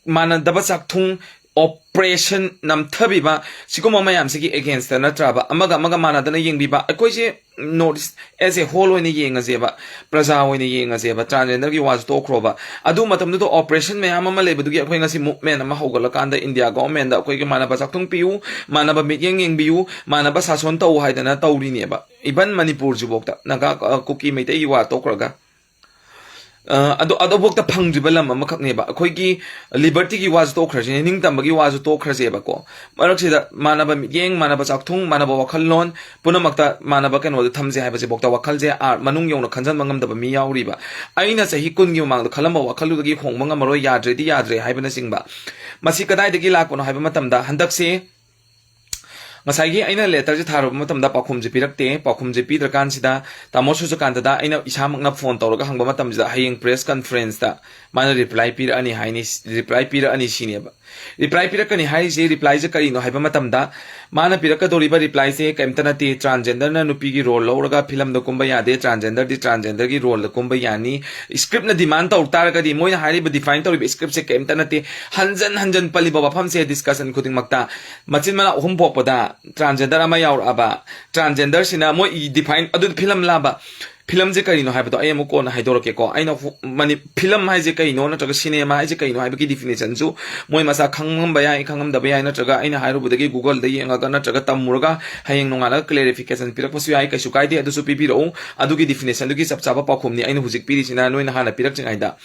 ꯃꯥꯟꯅꯗꯕ ꯆꯥꯛꯊꯨꯡ, oppression ꯅꯝꯊꯕꯤꯕ, ꯁꯤꯒꯨꯝꯕ ꯃꯌꯥꯝꯁꯤꯒꯤ againstꯇ ꯅꯠꯇ꯭ꯔꯕ, ꯑꯃꯒ ꯑꯃꯒ ꯃꯥꯟꯅꯗꯅ ꯌꯦꯡꯕꯤꯕ꯫ ꯑꯩꯈꯣꯏꯁꯦ North East as a whole ꯑꯣꯏꯅ ꯌꯦꯡꯉꯁꯦꯕ, ꯄ꯭ꯔꯖꯥ ꯑꯣꯏꯅ ꯌꯦꯡꯉꯁꯦꯕ, transgenderꯒꯤ ꯋꯥꯁꯨ ꯇꯣꯛꯈ꯭ꯔꯣꯕ꯫ ꯑꯗꯨ ꯃꯇꯝꯗꯨꯗ oppression ꯃꯌꯥꯝ ꯑꯃ ꯂꯩꯕꯗꯨꯒꯤ ꯑꯩꯈꯣꯏ ꯉꯁꯤ movement ꯑꯃ ꯍꯧꯒꯠꯂꯀꯥꯟꯗ India governmentꯗ ꯑꯩꯈꯣꯏꯒꯤ ꯃꯥꯟꯅꯕ ꯆꯥꯛꯊꯨꯡ ꯄꯤꯌꯨ, ꯃꯥꯟꯅꯕ ꯃꯤꯠꯌꯦꯡ ꯌꯦꯡꯕꯤꯌꯨ, ꯃꯥꯟꯅꯕ ꯁꯥꯁꯣꯟ ꯇꯧ ꯍꯥꯏꯗꯅ ꯇꯧꯔꯤꯅꯦꯕ꯫ Even ꯃꯅꯤꯄꯨꯔꯁꯤꯐꯥꯎꯗ, ꯅꯥꯒꯥ, ꯑ, ꯀꯨꯀꯤ, ꯃꯩꯇꯩꯒꯤ ꯋꯥ ꯇꯣꯛꯈ꯭ꯔꯒ꯫ ꯑ, ꯑꯗꯣ, ꯑꯗꯨꯐꯥꯎꯗ ꯐꯪꯗ꯭ꯔꯤꯕ ꯂꯝ ꯑꯃꯈꯛꯅꯦꯕ꯫ ꯑꯩꯈꯣꯏꯒꯤ libertyꯒꯤ ꯋꯥꯁꯨ ꯇꯣꯛꯈ꯭ꯔꯁꯤꯅꯦ, ꯅꯤꯡꯇꯝꯕꯒꯤ ꯋꯥꯁꯨ ꯇꯣꯛꯈ꯭ꯔꯁꯦꯕꯀꯣ꯫ ꯃꯔꯛꯁꯤꯗ ꯃꯥꯟꯅꯕ ꯃꯤꯠꯌꯦꯡ, ꯃꯥꯟꯅꯕ ꯆꯥꯛꯊꯨꯡ, ꯃꯥꯟꯅꯕ ꯋꯥꯈꯜꯂꯣꯟ, ꯄꯨꯝꯅꯃꯛꯇ ꯃꯥꯟꯅꯕ ꯀꯩꯅꯣꯗ ꯊꯝꯁꯦ ꯍꯥꯏꯕꯁꯤꯐꯥꯎꯗ ꯋꯥꯈꯜꯁꯦ, ꯑꯥ, ꯃꯅꯨꯡ ꯌꯧꯅ ꯈꯟꯖꯟꯕ ꯉꯝꯗꯕ ꯃꯤ ꯌꯥꯎꯔꯤꯕ꯫ ꯑꯩꯅ ꯆꯍꯤ ꯀꯨꯟꯒꯤ ꯃꯃꯥꯡꯗ ꯈꯜꯂꯝꯕ ꯋꯥꯈꯜꯗꯨꯗꯒꯤ ꯍꯣꯡꯕ ꯉꯝꯃꯔꯣꯏ, ꯌꯥꯗ꯭ꯔꯦꯗꯤ ꯌꯥꯗ꯭ꯔꯦ ꯍꯥꯏꯕꯅꯆꯤꯡꯕ꯫ ꯃꯁꯤ ꯀꯗꯥꯏꯗꯒꯤ ꯂꯥꯛꯄꯅꯣ ꯍꯥꯏꯕ ꯃꯇꯝꯗ, ꯍꯟꯗꯛꯁꯦ ꯉꯁꯥꯏꯒꯤ ꯑꯩꯅ letterꯁꯦ ꯊꯥꯔꯨꯕ ꯃꯇꯝꯗ ꯄꯥꯎꯈꯨꯝꯁꯦ ꯄꯤꯔꯛꯇꯦ꯫ ꯄꯥꯎꯈꯨꯝꯁꯦ ꯄꯤꯗ꯭ꯔꯀꯥꯟꯁꯤꯗ ꯇꯥꯃꯣ ꯁꯨꯔꯖꯀꯥꯟꯇꯗ ꯑꯩꯅ ꯏꯁꯥꯃꯛꯅ phone ꯇꯧꯔꯒ ꯍꯪꯕ ꯃꯇꯝꯁꯤꯗ, ꯍꯌꯦꯡ press conferenceꯇ ꯃꯥꯅ reply ꯄꯤꯔꯛꯑꯅꯤ ꯍꯥꯏꯅꯤ, reply ꯄꯤꯔꯛꯑꯅꯤ ꯁꯤꯅꯦꯕ꯫ Reply ꯄꯤꯔꯛꯀꯅꯤ ꯍꯥꯏꯔꯤꯁꯦ, replyꯁꯦ ꯀꯔꯤꯅꯣ ꯍꯥꯏꯕ ꯃꯇꯝꯗ, ꯃꯥꯅ ꯄꯤꯔꯛꯀꯗꯧꯔꯤꯕ replyꯁꯦ ꯀꯩꯝꯇ ꯅꯠꯇꯦ, transgenderꯅ ꯅꯨꯄꯤꯒꯤ role ꯂꯧꯔꯒ filmꯗ ꯀꯨꯝꯕ ꯌꯥꯗꯦ, transgenderꯗꯤ transgenderꯒꯤ roleꯗ ꯀꯨꯝꯕ ꯌꯥꯅꯤ, scriptꯅ demand ꯇꯧ ꯇꯥꯔꯒꯗꯤ, ꯃꯣꯏꯅ ꯍꯥꯏꯔꯤꯕ define ꯇꯧꯔꯤꯕ scriptꯁꯦ ꯀꯩꯝꯇ ꯅꯠꯇꯦ꯫ ꯍꯟꯖꯟ ꯍꯟꯖꯟ ꯄꯜꯂꯤꯕ ꯋꯥꯐꯝꯁꯦ discussion ꯈꯨꯗꯤꯡꯃꯛꯇ, ꯃꯆꯤꯟ ꯃꯅꯥꯎ ꯑꯍꯨꯝ ꯄꯣꯛꯄꯗ transgender ꯑꯃ ꯌꯥꯎꯔꯛꯑꯕ, transgenderꯁꯤꯅ ꯃꯣꯏ define ꯑꯗꯨ film ꯂꯥꯕ, ꯐꯤꯂꯝꯁꯦ ꯀꯔꯤꯅꯣ ꯍꯥꯏꯕꯗꯣ ꯑꯩ ꯑꯃꯨꯛ ꯀꯣꯟꯅ ꯍꯥꯏꯗꯣꯔꯛꯀꯦꯀꯣ꯫ ꯑꯩꯅ ꯍꯨ- ꯃꯅꯤ- ꯐꯤꯂꯝ ꯍꯥꯏꯁꯦ ꯀꯩꯅꯣ ꯅꯠꯇ꯭ꯔꯒ ꯁꯤꯅꯦꯃꯥ ꯍꯥꯏꯁꯦ ꯀꯩꯅꯣ ꯍꯥꯏꯕꯒꯤ ꯗꯤꯐꯤꯅꯦꯁꯟꯁꯨ ꯃꯣꯏ ꯃꯁꯥ ꯈꯪꯉꯝꯕ ꯌꯥꯏ, ꯈꯪꯉꯝꯗꯕ ꯌꯥꯏ, ꯅꯠꯇ꯭ꯔꯒ ꯑꯩꯅ ꯍꯥꯏꯔꯨꯕꯗꯒꯤ ꯒꯨꯒꯜꯗ ꯌꯦꯡꯉꯒ ꯅꯠꯇ꯭ꯔꯒ ꯇꯝꯃꯨꯔꯒ ꯍꯌꯦꯡ ꯅꯣꯡꯉꯥꯜꯂꯒ ꯀ꯭ꯂꯦꯔꯤꯐꯤꯀꯦꯁꯟ ꯄꯤꯔꯛꯄꯁꯨ ꯌꯥꯏ, ꯀꯩꯁꯨ ꯀꯥꯏꯗꯦ꯫ ꯑꯗꯨꯁꯨ ꯄꯤꯕꯤꯔꯛꯎ꯫ ꯑꯗꯨꯒꯤ ꯗꯤꯐꯤꯅꯦꯁꯟꯗꯨꯒꯤ ꯆꯞ ꯆꯥꯕ ꯄꯥꯎꯈꯨꯝꯅꯤ ꯑꯩꯅ ꯍꯧꯖꯤꯛ ꯄꯤꯔꯤꯁꯤꯅ ꯅꯣꯏꯅ ꯍꯥꯟꯅ ꯄꯤꯔꯛꯇ꯭ꯔꯤꯉꯩꯗ꯫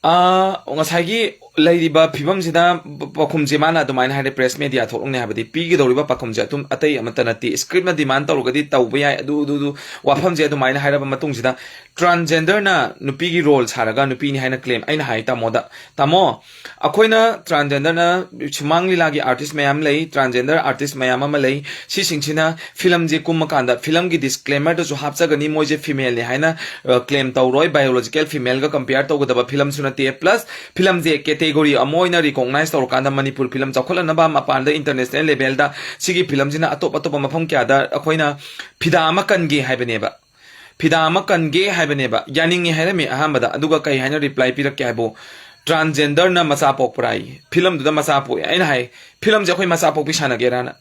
ꯑꯥ, ꯉꯁꯥꯏꯒꯤ ꯂꯩꯔꯤꯕ ꯐꯤꯕꯝꯁꯤꯗ ꯄ-, ꯄꯥꯎꯈꯨꯝꯁꯦ ꯃꯥꯅ ꯑꯗꯨꯃꯥꯏꯅ ꯍꯥꯏꯔꯦ, "ꯄ꯭ꯔꯦꯁ ꯃꯦꯗꯤꯌꯥ ꯊꯣꯛꯂꯛꯅꯤ" ꯍꯥꯏꯕꯗꯤ ꯄꯤꯒꯗꯧꯔꯤꯕ ꯄꯥꯎꯈꯨꯝꯁꯦ ꯑꯗꯨꯝ ꯑꯇꯩ ꯑꯃꯠꯇ ꯅꯠꯇꯦ꯫ ꯁ꯭ꯀ꯭ꯔꯤꯞꯅ ꯗꯤꯃꯥꯟ ꯇꯧꯔꯒꯗꯤ ꯇꯧꯕ ꯌꯥꯏ, ꯑꯗꯨ, ꯑꯗꯨ, ꯑꯗꯨ ꯋꯥꯐꯝꯁꯦ ꯑꯗꯨꯃꯥꯏꯅ ꯍꯥꯏꯔꯕ ꯃꯇꯨꯡꯁꯤꯗ ꯇ꯭ꯔꯥꯟꯖꯦꯟꯗꯔꯅ ꯅꯨꯄꯤꯒꯤ ꯔꯣꯜ ꯁꯥꯔꯒ ꯅꯨꯄꯤꯅꯤ ꯍꯥꯏꯅ ꯀ꯭ꯂꯦꯝ ꯑꯩꯅ ꯍꯥꯏ ꯇꯥꯃꯣꯗ, "ꯇꯥꯃꯣ, ꯑꯩꯈꯣꯏꯅ ꯇ꯭ꯔꯥꯟꯖꯦꯟꯗꯔꯅ ꯁꯨꯃꯥꯡ ꯂꯤꯂꯥꯒꯤ ꯑꯥꯔꯇꯤꯁ ꯃꯌꯥꯝ ꯂꯩ, ꯇ꯭ꯔꯥꯟꯖꯦꯟꯗꯔ ꯑꯥꯔꯇꯤꯁ ꯃꯌꯥꯝ ꯑꯃ ꯂꯩ, ꯁꯤꯁꯤꯡꯁꯤꯅ ꯐꯤꯂꯝꯁꯦ ꯀꯨꯝꯃꯀꯥꯟꯗ ꯐꯤꯂꯝꯒꯤ ꯗꯤꯁꯀ꯭ꯂꯦꯃꯔꯗꯁꯨ ꯍꯥꯞꯆꯒꯅꯤ, ꯃꯣꯏꯁꯦ ꯐꯤꯃꯦꯜꯅꯤ ꯍꯥꯏꯅ, ꯑ, ꯀ꯭ꯂꯦꯝ ꯇꯧꯔꯣꯏ, ꯕꯥꯏꯑꯣꯂꯣꯖꯤꯀꯦꯜ ꯐꯤꯃꯦꯜꯒ ꯀꯝꯄꯤꯌꯔ ꯇꯧꯒꯗꯕ ꯐꯤꯂꯝꯁꯨ ꯅꯠꯇꯦ, ꯄ꯭ꯂꯁ ꯐꯤꯂꯝꯁꯦ ꯀꯦꯇꯦꯒꯣꯔꯤ ꯑꯃ ꯑꯣꯏꯅ ꯔꯤꯀꯣꯛꯅꯥꯏꯁ ꯇꯧꯔꯀꯥꯟꯗ ꯃꯅꯤꯄꯨꯔ ꯐꯤꯂꯝ ꯆꯥꯎꯈꯠꯂꯛꯅꯕ ꯃꯄꯥꯟꯗ ꯏꯟꯇꯔꯅꯦꯁꯅꯦꯜ ꯂꯦꯚꯦꯜꯗ ꯁꯤꯒꯤ ꯐꯤꯂꯝꯁꯤꯅ ꯑꯇꯣꯞ ꯑꯇꯣꯞꯄ ꯃꯐꯝ ꯀꯌꯥꯗ ꯑꯩꯈꯣꯏꯅ ꯐꯤꯗꯥ ꯑꯃ ꯀꯟꯒꯦ ꯍꯥꯏꯕꯅꯦꯕ꯫ ꯐꯤꯗꯥ ꯑꯃ ꯀꯟꯒꯦ ꯍꯥꯏꯕꯅꯦꯕ꯫ ꯌꯥꯅꯤꯡꯉꯤ ꯍꯥꯏꯔꯝꯃꯤ ꯑꯍꯥꯟꯕꯗ, ꯑꯗꯨꯒ ꯀꯩ ꯍꯥꯏꯅ ꯔꯤꯄ꯭ꯂꯥꯏ ꯄꯤꯔꯛꯀꯦ ꯍꯥꯏꯕꯨ, "ꯇ꯭ꯔꯥꯟꯖꯦꯟꯗꯔꯅ ꯃꯆꯥ ꯄꯣꯛꯄ꯭ꯔꯥ?" ꯍꯥꯏꯌꯦ꯫ ꯐꯤꯂꯝꯗꯨꯗ ꯃꯆꯥ ꯄꯣꯛꯑꯦ꯫ ꯑꯩꯅ ꯍꯥꯏ, "ꯐꯤꯂꯝꯁꯦ ꯑꯩꯈꯣꯏ ꯃꯆꯥ ꯄꯣꯛꯄꯤ ꯁꯥꯟꯅꯒꯦꯔꯥꯅ?"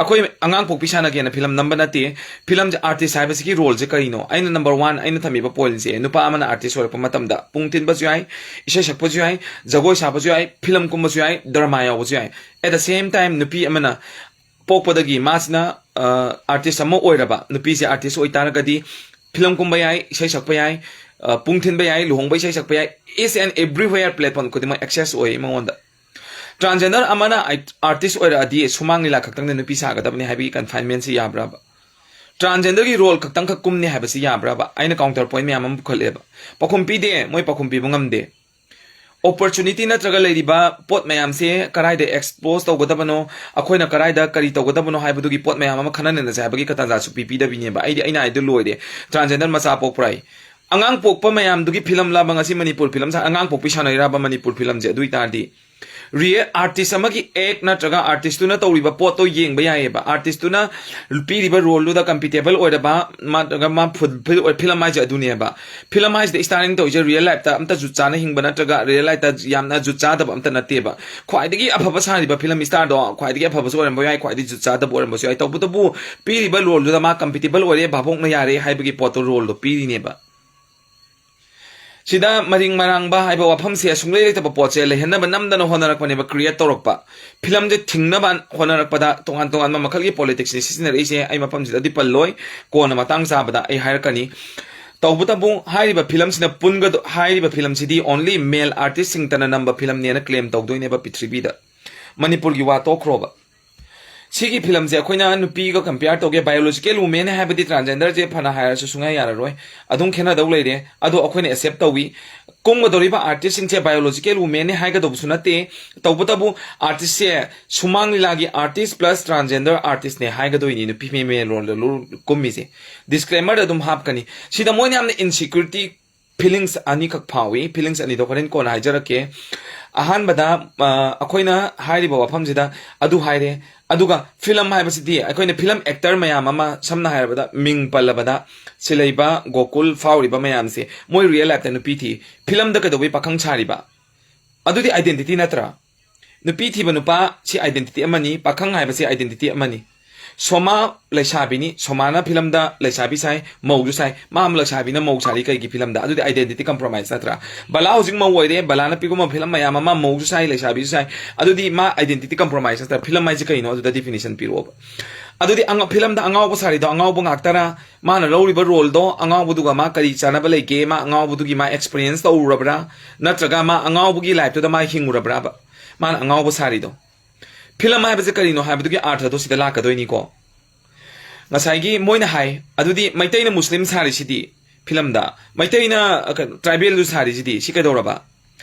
ꯑꯩꯈꯣꯏ ꯑꯉꯥꯡ ꯄꯣꯛꯄꯤ ꯁꯥꯟꯅꯒꯦꯅ ꯐꯤꯂꯝ ꯅꯝꯕ ꯅꯠꯇꯦ꯫ ꯐꯤꯂꯝꯁꯦ ꯑꯥꯔꯇꯤꯁ ꯍꯥꯏꯕꯁꯤꯒꯤ ꯔꯣꯜꯁꯦ ꯀꯔꯤꯅꯣ? ꯑꯩꯅ ꯅꯝꯕꯔ ꯋꯥꯟ ꯑꯩꯅ ꯊꯝꯃꯤꯕ ꯄꯣꯏꯟꯁꯦ, ꯅꯨꯄꯥ ꯑꯃꯅ ꯑꯥꯔꯇꯤꯁ ꯑꯣꯏꯔꯛꯄ ꯃꯇꯝꯗ ꯄꯨꯡ ꯊꯤꯟꯕꯁꯨ ꯌꯥꯏ, ꯏꯁꯩ ꯁꯛꯄꯁꯨ ꯌꯥꯏ, ꯖꯒꯣꯏ ꯁꯥꯕꯁꯨ ꯌꯥꯏ, ꯐꯤꯂꯝ ꯀꯨꯝꯕꯁꯨ ꯌꯥꯏ, ꯗ꯭ꯔꯃꯥ ꯌꯥꯎꯕꯁꯨ ꯌꯥꯏ꯫ At the same time, ꯅꯨꯄꯤ ꯑꯃꯅ ꯄꯣꯛꯄꯗꯒꯤ ꯃꯥꯁꯤꯅ, ꯑ, ꯑꯥꯔꯇꯤꯁ ꯑꯃ ꯑꯣꯏꯔꯕ, ꯅꯨꯄꯤꯁꯦ ꯑꯥꯔꯇꯤꯁ ꯑꯣꯏꯇꯥꯔꯒꯗꯤ ꯐꯤꯂꯝ ꯀꯨꯝꯕ ꯌꯥꯏ, ꯏꯁꯩ ꯁꯛꯄ ꯌꯥꯏ, ꯑ, ꯄꯨꯡ ꯊꯤꯟꯕ ꯌꯥꯏ, ꯂꯨꯍꯣꯡꯕ ꯏꯁꯩ ꯁꯛꯄ ꯌꯥꯏ, each and everywhere platform ꯈꯨꯗꯤꯡꯃꯛ ꯑꯦꯛꯁꯦꯁ ꯑꯣꯏ ꯃꯉꯣꯟꯗ꯫ ꯇ꯭ꯔꯥꯟꯖꯦꯟꯗꯔ ꯑꯃꯅ ꯑꯥꯏ-, ꯑꯥꯔꯇꯤꯁ ꯑꯣꯏꯔꯛꯑꯗꯤ ꯁꯨꯃꯥꯡ ꯂꯤꯂꯥ ꯈꯛꯇꯪꯗ ꯅꯨꯄꯤ ꯁꯥꯒꯗꯕꯅꯤ ꯍꯥꯏꯕꯒꯤ ꯀꯟꯐꯥꯏꯟꯃꯦꯟꯁꯤ ꯌꯥꯕ꯭ꯔꯕ? ꯇ꯭ꯔꯥꯟꯖꯦꯟꯗꯔꯒꯤ ꯔꯣꯜ ꯈꯛꯇꯪꯈꯛ ꯀꯨꯝꯅꯤ ꯍꯥꯏꯕꯁꯤ ꯌꯥꯕ꯭ꯔꯕ? ꯑꯩꯅ ꯀꯥꯎꯟꯇꯔ ꯄꯣꯏꯟ ꯃꯌꯥꯝ ꯑꯃ ꯄꯨꯈꯠꯂꯦꯕ꯫ ꯄꯥꯎꯈꯨꯝ ꯄꯤꯗꯦ, ꯃꯣꯏ ꯄꯥꯎꯈꯨꯝ ꯄꯤꯕ ꯉꯝꯗꯦ꯫ ꯑꯣꯄꯣꯔꯆꯨꯅꯤꯇꯤ ꯅꯠꯇ꯭ꯔꯒ ꯂꯩꯔꯤꯕ ꯄꯣꯠ ꯃꯌꯥꯝꯁꯦ ꯀꯗꯥꯏꯗ ꯑꯦꯛꯁꯄꯣꯖ ꯇꯧꯒꯗꯕꯅꯣ, ꯑꯩꯈꯣꯏꯅ ꯀꯗꯥꯏꯗ ꯀꯔꯤ ꯇꯧꯒꯗꯕꯅꯣ ꯍꯥꯏꯕꯗꯨꯒꯤ ꯄꯣꯠ ꯃꯌꯥꯝ ꯑꯃ ꯈꯟꯅ ꯅꯩꯅꯁꯦ ꯍꯥꯏꯕꯒꯤ ꯇꯥꯟꯖꯥꯁꯨ ꯄꯤꯕꯤꯗꯕꯤꯅꯦꯕ꯫ ꯑꯩꯗꯤ ꯑꯩꯅ ꯍꯥꯏꯗꯣ ꯂꯣꯏꯔꯦ꯫ ꯇ꯭ꯔꯥꯟꯖꯦꯟꯗꯔ ꯃꯆꯥ ꯄꯣꯛꯄ꯭ꯔꯥ ꯍꯥꯏ꯫ ꯑꯉꯥꯡ ꯄꯣꯛꯄ ꯃꯌꯥꯝꯗꯨꯒꯤ ꯐꯤꯂꯝ ꯂꯥꯕ ꯉꯁꯤ ꯃꯅꯤꯄꯨꯔ ꯐꯤꯂꯝ ꯁꯥ-, ꯑꯉꯥꯡ ꯄꯣꯛꯄꯤ ꯁꯥꯟꯅꯔꯤꯔꯕ ꯃꯅꯤꯄꯨꯔ ꯐꯤꯂꯝꯁꯦ? ꯑꯗꯨ ꯑꯣꯏꯇꯥꯔꯗꯤ ꯔꯤꯌꯦꯜ ꯑꯥꯔꯇꯤꯁ ꯑꯃꯒꯤ ꯑꯦꯛ ꯅꯠꯇ꯭ꯔꯒ ꯑꯥꯔꯇꯤꯁꯇꯨꯅ ꯇꯧꯔꯤꯕ ꯄꯣꯠꯇꯣ ꯌꯦꯡꯕ ꯌꯥꯏꯑꯕ꯫ ꯑꯥꯔꯇꯤꯁꯇꯨꯅ ꯄꯤꯔꯤꯕ ꯔꯣꯜꯗꯨꯗ ꯀꯝꯐꯤꯇꯦꯕꯜ ꯑꯣꯏꯔꯕ, ꯃꯥ ꯐꯤꯂꯝ ꯍꯥꯏꯁꯦ ꯑꯗꯨꯅꯦꯕ꯫ ꯐꯤꯂꯝ ꯍꯥꯏꯁꯤꯗ ꯁ꯭ꯇꯥꯔꯤꯡ ꯇꯧꯔꯤꯁꯦ ꯔꯤꯌꯦꯜ ꯂꯥꯏꯐꯇ ꯑꯝꯇ ꯖꯨꯠ ꯆꯥꯅ ꯍꯤꯡꯕ ꯅꯠꯇ꯭ꯔꯒ ꯔꯤꯌꯦꯜ ꯂꯥꯏꯐꯇ ꯌꯥꯝꯅ ꯖꯨꯠ ꯆꯥꯗꯕ ꯑꯝꯇ ꯅꯠꯇꯦꯕ꯫ ꯈ꯭ꯋꯥꯏꯗꯒꯤ ꯑꯐꯕ ꯁꯥꯔꯤꯕ ꯐꯤꯂꯝ ꯁ꯭ꯇꯥꯔꯗꯣ ꯈ꯭ꯋꯥꯏꯗꯒꯤ ꯑꯐꯕꯁꯨ ꯑꯣꯏꯔꯝꯕ ꯌꯥꯏ, ꯈ꯭ꯋꯥꯏꯗꯒꯤ ꯖꯨꯠ ꯆꯥꯗꯕ ꯑꯣꯏꯔꯝꯕꯁꯨ ꯌꯥꯏ꯫ ꯇꯧꯕꯇꯕꯨ ꯄꯤꯔꯤꯕ ꯔꯣꯜꯗꯨꯗ ꯃꯥ ꯀꯝꯐꯤꯇꯦꯕꯜ ꯑꯣꯏꯔꯦ, ꯚꯥꯕꯣꯛꯅ ꯌꯥꯔꯦ ꯍꯥꯏꯕꯒꯤ ꯄꯣꯠꯇꯣ, ꯔꯣꯜꯗꯣ ꯄꯤꯔꯤꯅꯦꯕ꯫ ꯁꯤꯗ ꯃꯔꯤꯡ ꯃꯔꯥꯡꯕ ꯍꯥꯏꯕ ꯋꯥꯐꯝꯁꯦ ꯁꯨꯡꯂꯩ ꯂꯩꯇꯕ ꯄꯣꯠꯁꯦ ꯂꯩꯍꯟꯅꯕ ꯅꯝꯗꯅ ꯍꯣꯠꯅꯔꯛꯄꯅꯦꯕ, ꯀ꯭ꯔꯤꯌꯦꯠ ꯇꯧꯔꯛꯄ꯫ ꯐꯤꯂꯝꯁꯦ ꯊꯤꯡꯅꯕ ꯍꯣꯠꯅꯔꯛꯄꯗ ꯇꯣꯉꯥꯟ ꯇꯣꯉꯥꯟꯕ ꯃꯈꯜꯒꯤ ꯄꯣꯂꯤꯇꯤꯛꯁꯅꯤ ꯁꯤꯖꯤꯟꯅꯔꯛꯏꯁꯦ꯫ ꯑꯩ ꯃꯐꯝꯁꯤꯗꯗꯤ ꯄꯜꯂꯣꯏ, ꯀꯣꯟꯅ ꯃꯇꯥꯡ ꯆꯥꯕꯗ ꯑꯩ ꯍꯥꯏꯔꯛꯀꯅꯤ꯫ ꯇꯧꯕꯇꯕꯨ ꯍꯥꯏꯔꯤꯕ ꯐꯤꯂꯝꯁꯤꯅ ꯄꯨꯟꯒꯗ-, ꯍꯥꯏꯔꯤꯕ ꯐꯤꯂꯝꯁꯤꯗꯤ only male artistꯁꯤꯡꯇꯅ ꯅꯝꯕ ꯐꯤꯂꯝꯅꯦꯅ ꯀ꯭ꯂꯦꯝ ꯇꯧꯗꯣꯏꯅꯦꯕ ꯄ꯭ꯔꯤꯊꯤꯕꯤꯗ꯫ ꯃꯅꯤꯄꯨꯔꯒꯤ ꯋꯥ ꯇꯣꯛꯈ꯭ꯔꯣꯕ꯫ ꯁꯤꯒꯤ ꯐꯤꯂꯝꯁꯦ ꯑꯩꯈꯣꯏꯅ ꯅꯨꯄꯤꯒ ꯀꯝꯄꯤꯌꯔ ꯇꯧꯒꯦ, ꯕꯥꯏꯑꯣꯂꯣꯖꯤꯀꯦꯜ ꯋꯨꯃꯦꯟꯅꯦ ꯍꯥꯏꯕꯗꯤ ꯇ꯭ꯔꯥꯟꯖꯦꯟꯗꯔꯁꯦ ꯐꯅ ꯍꯥꯏꯔꯁꯨ ꯁꯨꯡꯌꯥ ꯌꯥꯔꯔꯣꯏ, ꯑꯗꯨꯝ ꯈꯦꯠꯅꯗꯧ ꯂꯩꯔꯦ꯫ ꯑꯗꯣ ꯑꯩꯈꯣꯏꯅ ꯑꯦꯛꯁꯦꯞ ꯇꯧꯏ꯫ ꯀꯨꯝꯒꯗꯧꯔꯤꯕ ꯑꯥꯔꯇꯤꯁꯁꯤꯡꯁꯦ ꯕꯥꯏꯑꯣꯂꯣꯖꯤꯀꯦꯜ ꯋꯨꯃꯦꯟꯅꯦ ꯍꯥꯏꯒꯗꯧꯕꯁꯨ ꯅꯠꯇꯦ꯫ ꯇꯧꯕꯇꯕꯨ ꯑꯥꯔꯇꯤꯁꯁꯦ ꯁꯨꯃꯥꯡ ꯂꯤꯂꯥꯒꯤ ꯑꯥꯔꯇꯤꯁ ꯄ꯭ꯂꯁ ꯇ꯭ꯔꯥꯟꯖꯦꯟꯗꯔ ꯑꯥꯔꯇꯤꯁꯅꯦ ꯍꯥꯏꯒꯗꯣꯏꯅꯤ, ꯅꯨꯄꯤ ꯃꯦ-, ꯃꯦꯜ ꯔꯣꯜꯗ ꯂꯨ-, ꯀꯨꯝꯃꯤꯁꯦ꯫ ꯗꯤꯁꯀ꯭ꯂꯦꯃꯔꯗ ꯑꯗꯨꯝ ꯍꯥꯞꯀꯅꯤ꯫ ꯁꯤꯗ ꯃꯣꯏꯅ ꯌꯥꯝꯅ ꯏꯟꯁꯤꯀ꯭ꯌꯨꯔꯤꯇꯤ ꯐꯤꯂꯤꯡꯁ ꯑꯅꯤꯈꯛ ꯐꯥꯎꯏ꯫ ꯐꯤꯂꯤꯡꯁ ꯑꯅꯤꯗꯣ ꯍꯣꯔꯦꯟ ꯀꯣꯟꯅ ꯍꯥꯏꯖꯔꯛꯀꯦ꯫ ꯑꯍꯥꯟꯕꯗ, ꯑ, ꯑꯩꯈꯣꯏꯅ ꯍꯥꯏꯔꯤꯕ ꯋꯥꯐꯝꯁꯤꯗ ꯑꯗꯨ ꯍꯥꯏꯔꯦ, ꯑꯗꯨꯒ ꯐꯤꯂꯝ ꯍꯥꯏꯕꯁꯤꯗꯤ ꯑꯩꯈꯣꯏꯅ ꯐꯤꯂꯝ ꯑꯦꯛꯇꯔ ꯃꯌꯥꯝ ꯑꯃ, ꯁꯝꯅ ꯍꯥꯏꯔꯕꯗ ꯃꯤꯡ ꯄꯜꯂꯕꯗ ꯁꯤꯂꯩꯕ, ꯒꯣꯀꯨꯜ ꯐꯥꯎꯔꯤꯕ ꯃꯌꯥꯝꯁꯦ, ꯃꯣꯏ ꯔꯤꯌꯦꯜ ꯂꯥꯏꯐꯇ ꯅꯨꯄꯤ ꯊꯤ, ꯐꯤꯂꯝꯗ ꯀꯩꯗꯧꯕꯩ ꯄꯥꯈꯪ ꯁꯥꯔꯤꯕ? ꯑꯗꯨꯗꯤ ꯑꯥꯏꯗꯦꯟꯇꯤꯇꯤ ꯅꯠꯇ꯭ꯔꯥ? ꯅꯨꯄꯤ ꯊꯤꯕ ꯅꯨꯄꯥ ꯁꯤ ꯑꯥꯏꯗꯦꯟꯇꯤꯇꯤ ꯑꯃꯅꯤ, ꯄꯥꯈꯪ ꯍꯥꯏꯕꯁꯤ ꯑꯥꯏꯗꯦꯟꯇꯤꯇꯤ ꯑꯃꯅꯤ꯫ ꯁꯣꯃꯥ ꯂꯩꯁꯥꯕꯤꯅꯤ, ꯁꯣꯃꯥꯅ ꯐꯤꯂꯝꯗ ꯂꯩꯁꯥꯕꯤ ꯁꯥꯏ, ꯃꯧꯁꯨ ꯁꯥꯏ, ꯃꯥ ꯑꯃ ꯂꯩꯁꯥꯕꯤꯅ ꯃꯧ ꯁꯥꯔꯤ ꯀꯩꯒꯤ ꯐꯤꯂꯝꯗ? ꯑꯗꯨꯗꯤ ꯑꯥꯏꯗꯦꯟꯇꯤꯇꯤ ꯀꯝꯄ꯭ꯔꯣꯃꯥꯏꯁ ꯅꯠꯇ꯭ꯔꯥ? ꯕꯂꯥ ꯍꯧꯖꯤꯛ ꯃꯧ ꯑꯣꯏꯔꯦ, ꯕꯂꯥꯅ ꯄꯤꯒꯨꯝꯕ ꯐꯤꯂꯝ ꯃꯌꯥꯝ ꯑꯃ ꯃꯧꯁꯨ ꯁꯥꯏ, ꯂꯩꯁꯥꯕꯤꯁꯨ ꯁꯥꯏ, ꯑꯗꯨꯗꯤ ꯃꯥ ꯑꯥꯏꯗꯦꯟꯇꯤꯇꯤ ꯀꯝꯄ꯭ꯔꯣꯃꯥꯏꯁ ꯅꯠꯇ꯭ꯔꯥ? ꯐꯤꯂꯝ ꯍꯥꯏꯁꯦ ꯀꯩꯅꯣ? ꯑꯗꯨꯗ ꯗꯤꯐꯤꯅꯤꯁꯟ ꯄꯤꯔꯛꯑꯣꯕ꯫ ꯑꯗꯨꯗꯤ ꯑꯉ-, ꯐꯤꯂꯝꯗ ꯑꯉꯥꯎꯕ ꯁꯥꯔꯤꯗꯣ ꯑꯉꯥꯎꯕ ꯉꯥꯛꯇꯔꯥ? ꯃꯥꯅ ꯂꯧꯔꯤꯕ ꯔꯣꯜꯗꯣ ꯑꯉꯥꯎꯕꯗꯨꯒ ꯃꯥ ꯀꯔꯤ ꯆꯥꯟꯅꯕ ꯂꯩꯒꯦ? ꯃꯥ ꯑꯉꯥꯎꯕꯗꯨꯒꯤ ꯃꯥ ꯑꯦꯛꯁꯄꯤꯔꯤꯌꯦꯟꯁ ꯇꯧꯔꯨꯔꯕ꯭ꯔꯥ? ꯅꯠꯇ꯭ꯔꯒ ꯃꯥ ꯑꯉꯥꯎꯕꯒꯤ ꯂꯥꯏꯐꯇꯨꯗ ꯃꯥ ꯍꯤꯡꯉꯨꯔꯕ꯭ꯔꯥꯕ? ꯃꯥꯅ ꯑꯉꯥꯎꯕ ꯁꯥꯔꯤꯗꯣ꯫ ꯐꯤꯂꯝ ꯍꯥꯏꯕꯁꯦ ꯀꯔꯤꯅꯣ ꯍꯥꯏꯕꯗꯨꯒꯤ ꯑꯥꯔꯊꯗꯣ ꯁꯤꯗ ꯂꯥꯛꯀꯗꯣꯏꯅꯤꯀꯣ꯫ ꯉꯁꯥꯏꯒꯤ ꯃꯣꯏꯅ ꯍꯥꯏ, "ꯑꯗꯨꯗꯤ ꯃꯩꯇꯩꯅ ꯃꯨꯁꯂꯤꯝ ꯁꯥꯔꯤꯁꯤꯗꯤ ꯐꯤꯂꯝꯗ, ꯃꯩꯇꯩꯅ, ꯑ, ꯀꯩꯅꯣ, ꯇ꯭ꯔꯥꯏꯕꯦꯜꯗꯨ ꯁꯥꯔꯤꯁꯤꯗꯤ, ꯁꯤ ꯀꯩꯗꯧꯔꯕ?"